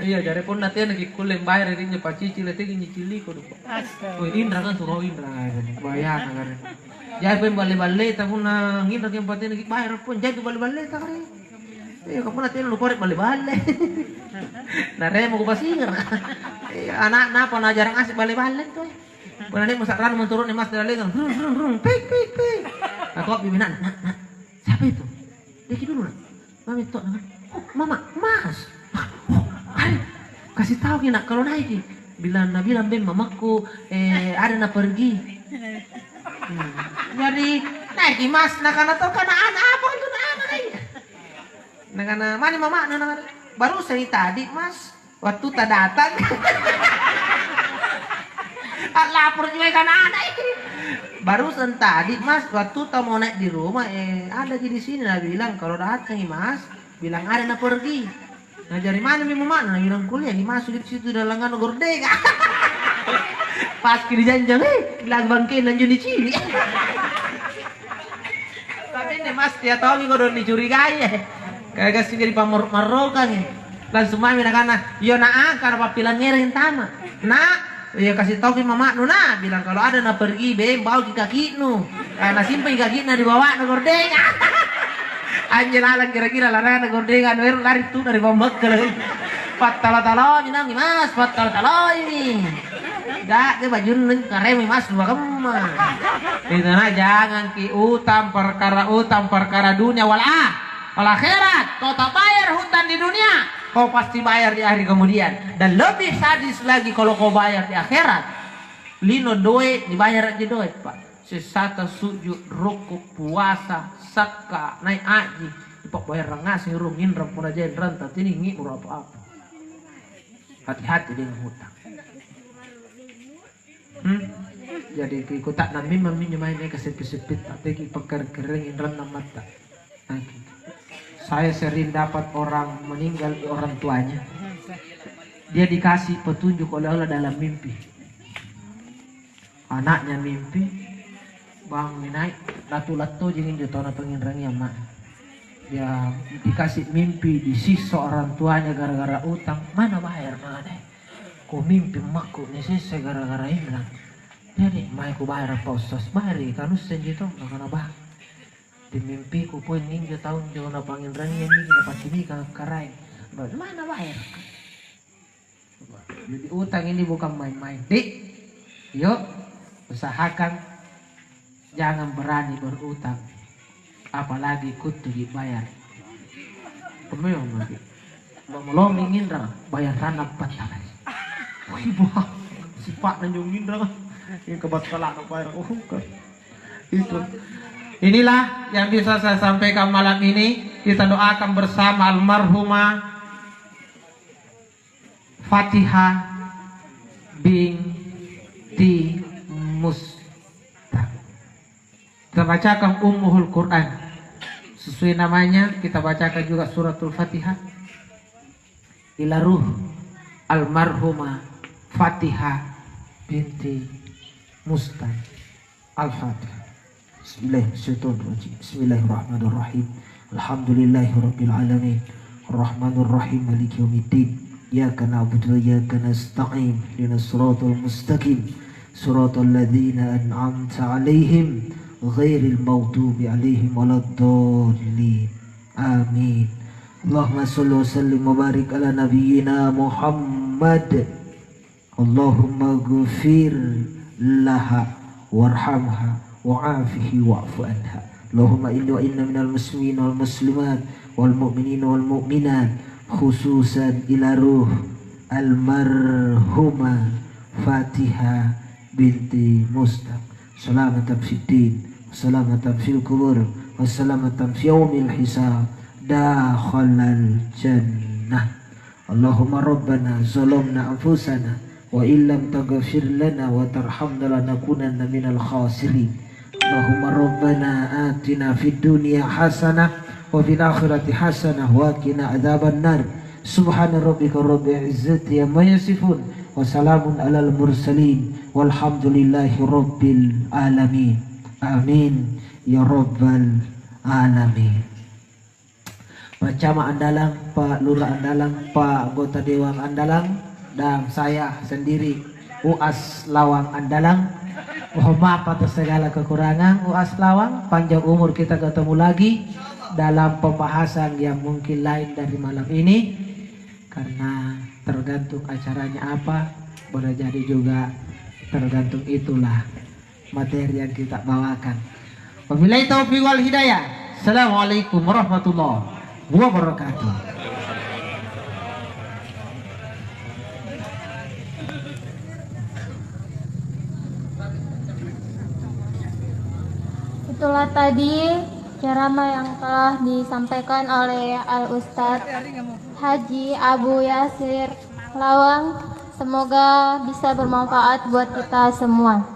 Iya, jari punna tenaki kulle bayara ri injo pacicila, tegi nyiciliko, dupa. Astaga. Oh, inrang antu, oh, inrang, ah, bayana, kare. Jari pun balle-balleta punna nginraki ampatenaki bayara pun, jari balle-balleta, kare. Iya, ka punna tena nupore balle-balle. Naremo kupasingara'. Iya, ana'na apa najarang aseng balle-balle tu. Punna nia' sa'rannu manturu'ne Mas dallegang, rung, rung, rung, pik, pik, pik. Nakopi mina'na, "Nak, nak, siapa itu? Deki dulu, Nak." Mami to, Nak. "Oh, Mama, Mas." "Oh, ayo, kasih tauki, Nak, kalau naiki." Bilang, nabilang beng mamakku, eh, ada na pergi. Hmm. Jari, naiki Mas, nakana to, kana ana' apa itu na ana', eh? Nakana, "Mani mama'nu?" Nakana, "Barusangi tadi, Mas, wattuta datang." A'laporo' ji mae kana ana', eh. "Barusan tadi, Mas, wattuta mau naik di rumah, eh, ada ji di sini," nabilang, "kalau datangi, Mas, bilang ada na pergi." "Nah, jari manami mama'nu?" Nabilang, "Kuliah, ni masuk di situ dalam anu gordeka." Pas ki dijanjang, eh, bilang bangkena anjo nicini'. Tapi anne Mas, tea tongi kodong nicurigai, eh. Kaya gassing jadi pammaro'-marokang, eh. Langsung mami nakana, "Iyo, Nak, angkara pappilangngerang antama'. Nak, iya, kasi tauki mama'nu, Nak, bilang kalau ada na pergi, beng, bauki kaki'nu. Ka nasimpaki kaki'na ri bawa'na gordeka." Anjo lalang kira-kira larana gordeka anu ero' lari tu'na ri pambakkala'. Pattala-talaimi naungi, Mas, pattala-talaimi. Ga'ga bajunnu karemi, Mas, dua kamma. Itu nah, jangangki utang perkara, utang perkara dunia wal ah-, wal akhirat. Kau tak bayar hutang di dunia, kau pasti bayar di hari kemudian. Dan lebih sadis lagi kalau kau bayar di akhirat. Lino doe', dibayara' ji doe', Pak. Sessata sujud, rukku', puasa, sakka', nai' haji, nipa'bayarang ngaseng rung inrang punna jai inranta, tena ingi'moro apa-apa. Hati-hati dengan hutang. Hmm? Jadi, kikuta'nang memang minjo mae, mae kaseppi-seppitta, teki pakkareng-karengi inranna ammatta. Nah, saya sering dapat orang meninggal orang tuanya. Dia dikasih petunjuk oleh Allah dalam mimpi. Anaknya mimpi, bangungi nai', natula' tojeng injo tau napanginrangi amma'na. Dia dikasih mimpi disiksa orang tuanya gara-gara utang, mana bayar mana? Kumimpi ammakku nisessai gara-gara inrang. Jadi, mae kubayara' Pak Ustaz, bayari, kanusseng ji tong, nakana, "Bah, di mimpiku poeng injo taunjo napanginrangi anjo napacinikang akkaraeng. Mana bayaraka?" Jadi utang ini bukan main-main, Dik. Yuk, usahakan jangan berani berutang, apalagi kuttuji bayar. Kemmeong maki. Lomi-lomi nginrang, bayar ranna pattalai. Wih, bah, sipa'na njo nginrang. Yang kebattalana bayar, oh, ke. Itu. Inilah yang bisa saya sampaikan malam ini. Kita doakan bersama almarhumah Fatihah binti Mustaq. Kita bacakan Ummuhul Quran. Sesuai namanya, kita bacakan juga Suratul Fatihah. Ila ruh almarhumah Fatihah binti Mustaq. Al-Fatihah. Bismillahirrahmanirrahim. Bismillahirrahmanirrahim. Alhamdulillahirabbil alamin. Arrahmanirrahim. Maliki yaumiddin. Iyyaka na'budu wa iyyaka nasta'in. Ihdinas siratal mustaqim. Siratal ladzina an'amta 'alaihim ghairil maghdubi 'alaihim waladdallin. Amin. Allahumma shalli wa sallim wa barik ala nabiyyina Muhammad. Allahumma ghfir laha warhamha wa'afihi wa'fu anha. Allahumma inni wa inna minal muslimin wal muslimat wal mu'minin wal mu'minat, khususan ila ruh almarhumah Fatihah binti Mustaq. Salamatan fid din, salamatan fil kubur, wa salamatan fi yaumil hisab. دخل الجنة. اللهم ربنا ظلمنا أنفسنا وإن لم تغفر لنا وترحمنا لنكونن من الخاسرين. اللهم ربنا آتنا في الدنيا حسنة وفي الآخرة حسنة وقنا عذاب النار. سبحان ربك رب العزة عما يصفون وسلام على المرسلين والحمد لله رب العالمين. آمين يا رب العالمين. Pak Camat Andalang, Pak Lurah Andalang, Pak Anggota Dewan Andalang, dan saya sendiri, Uas Lawang Andalang. Mohon maaf atas segala kekurangan, Uas Lawang. Panjang umur kita ketemu lagi dalam pembahasan yang mungkin lain dari malam ini, karena tergantung acaranya apa, boleh jadi juga tergantung itulah materi yang kita bawakan. Wabillahi taufiq wal hidayah. Assalamualaikum warahmatullahi wabarakatuh. Itulah tadi ceramah yang telah disampaikan oleh Al Ustadz Haji Abu Yasir Lawang. Semoga bisa bermanfaat buat kita semua.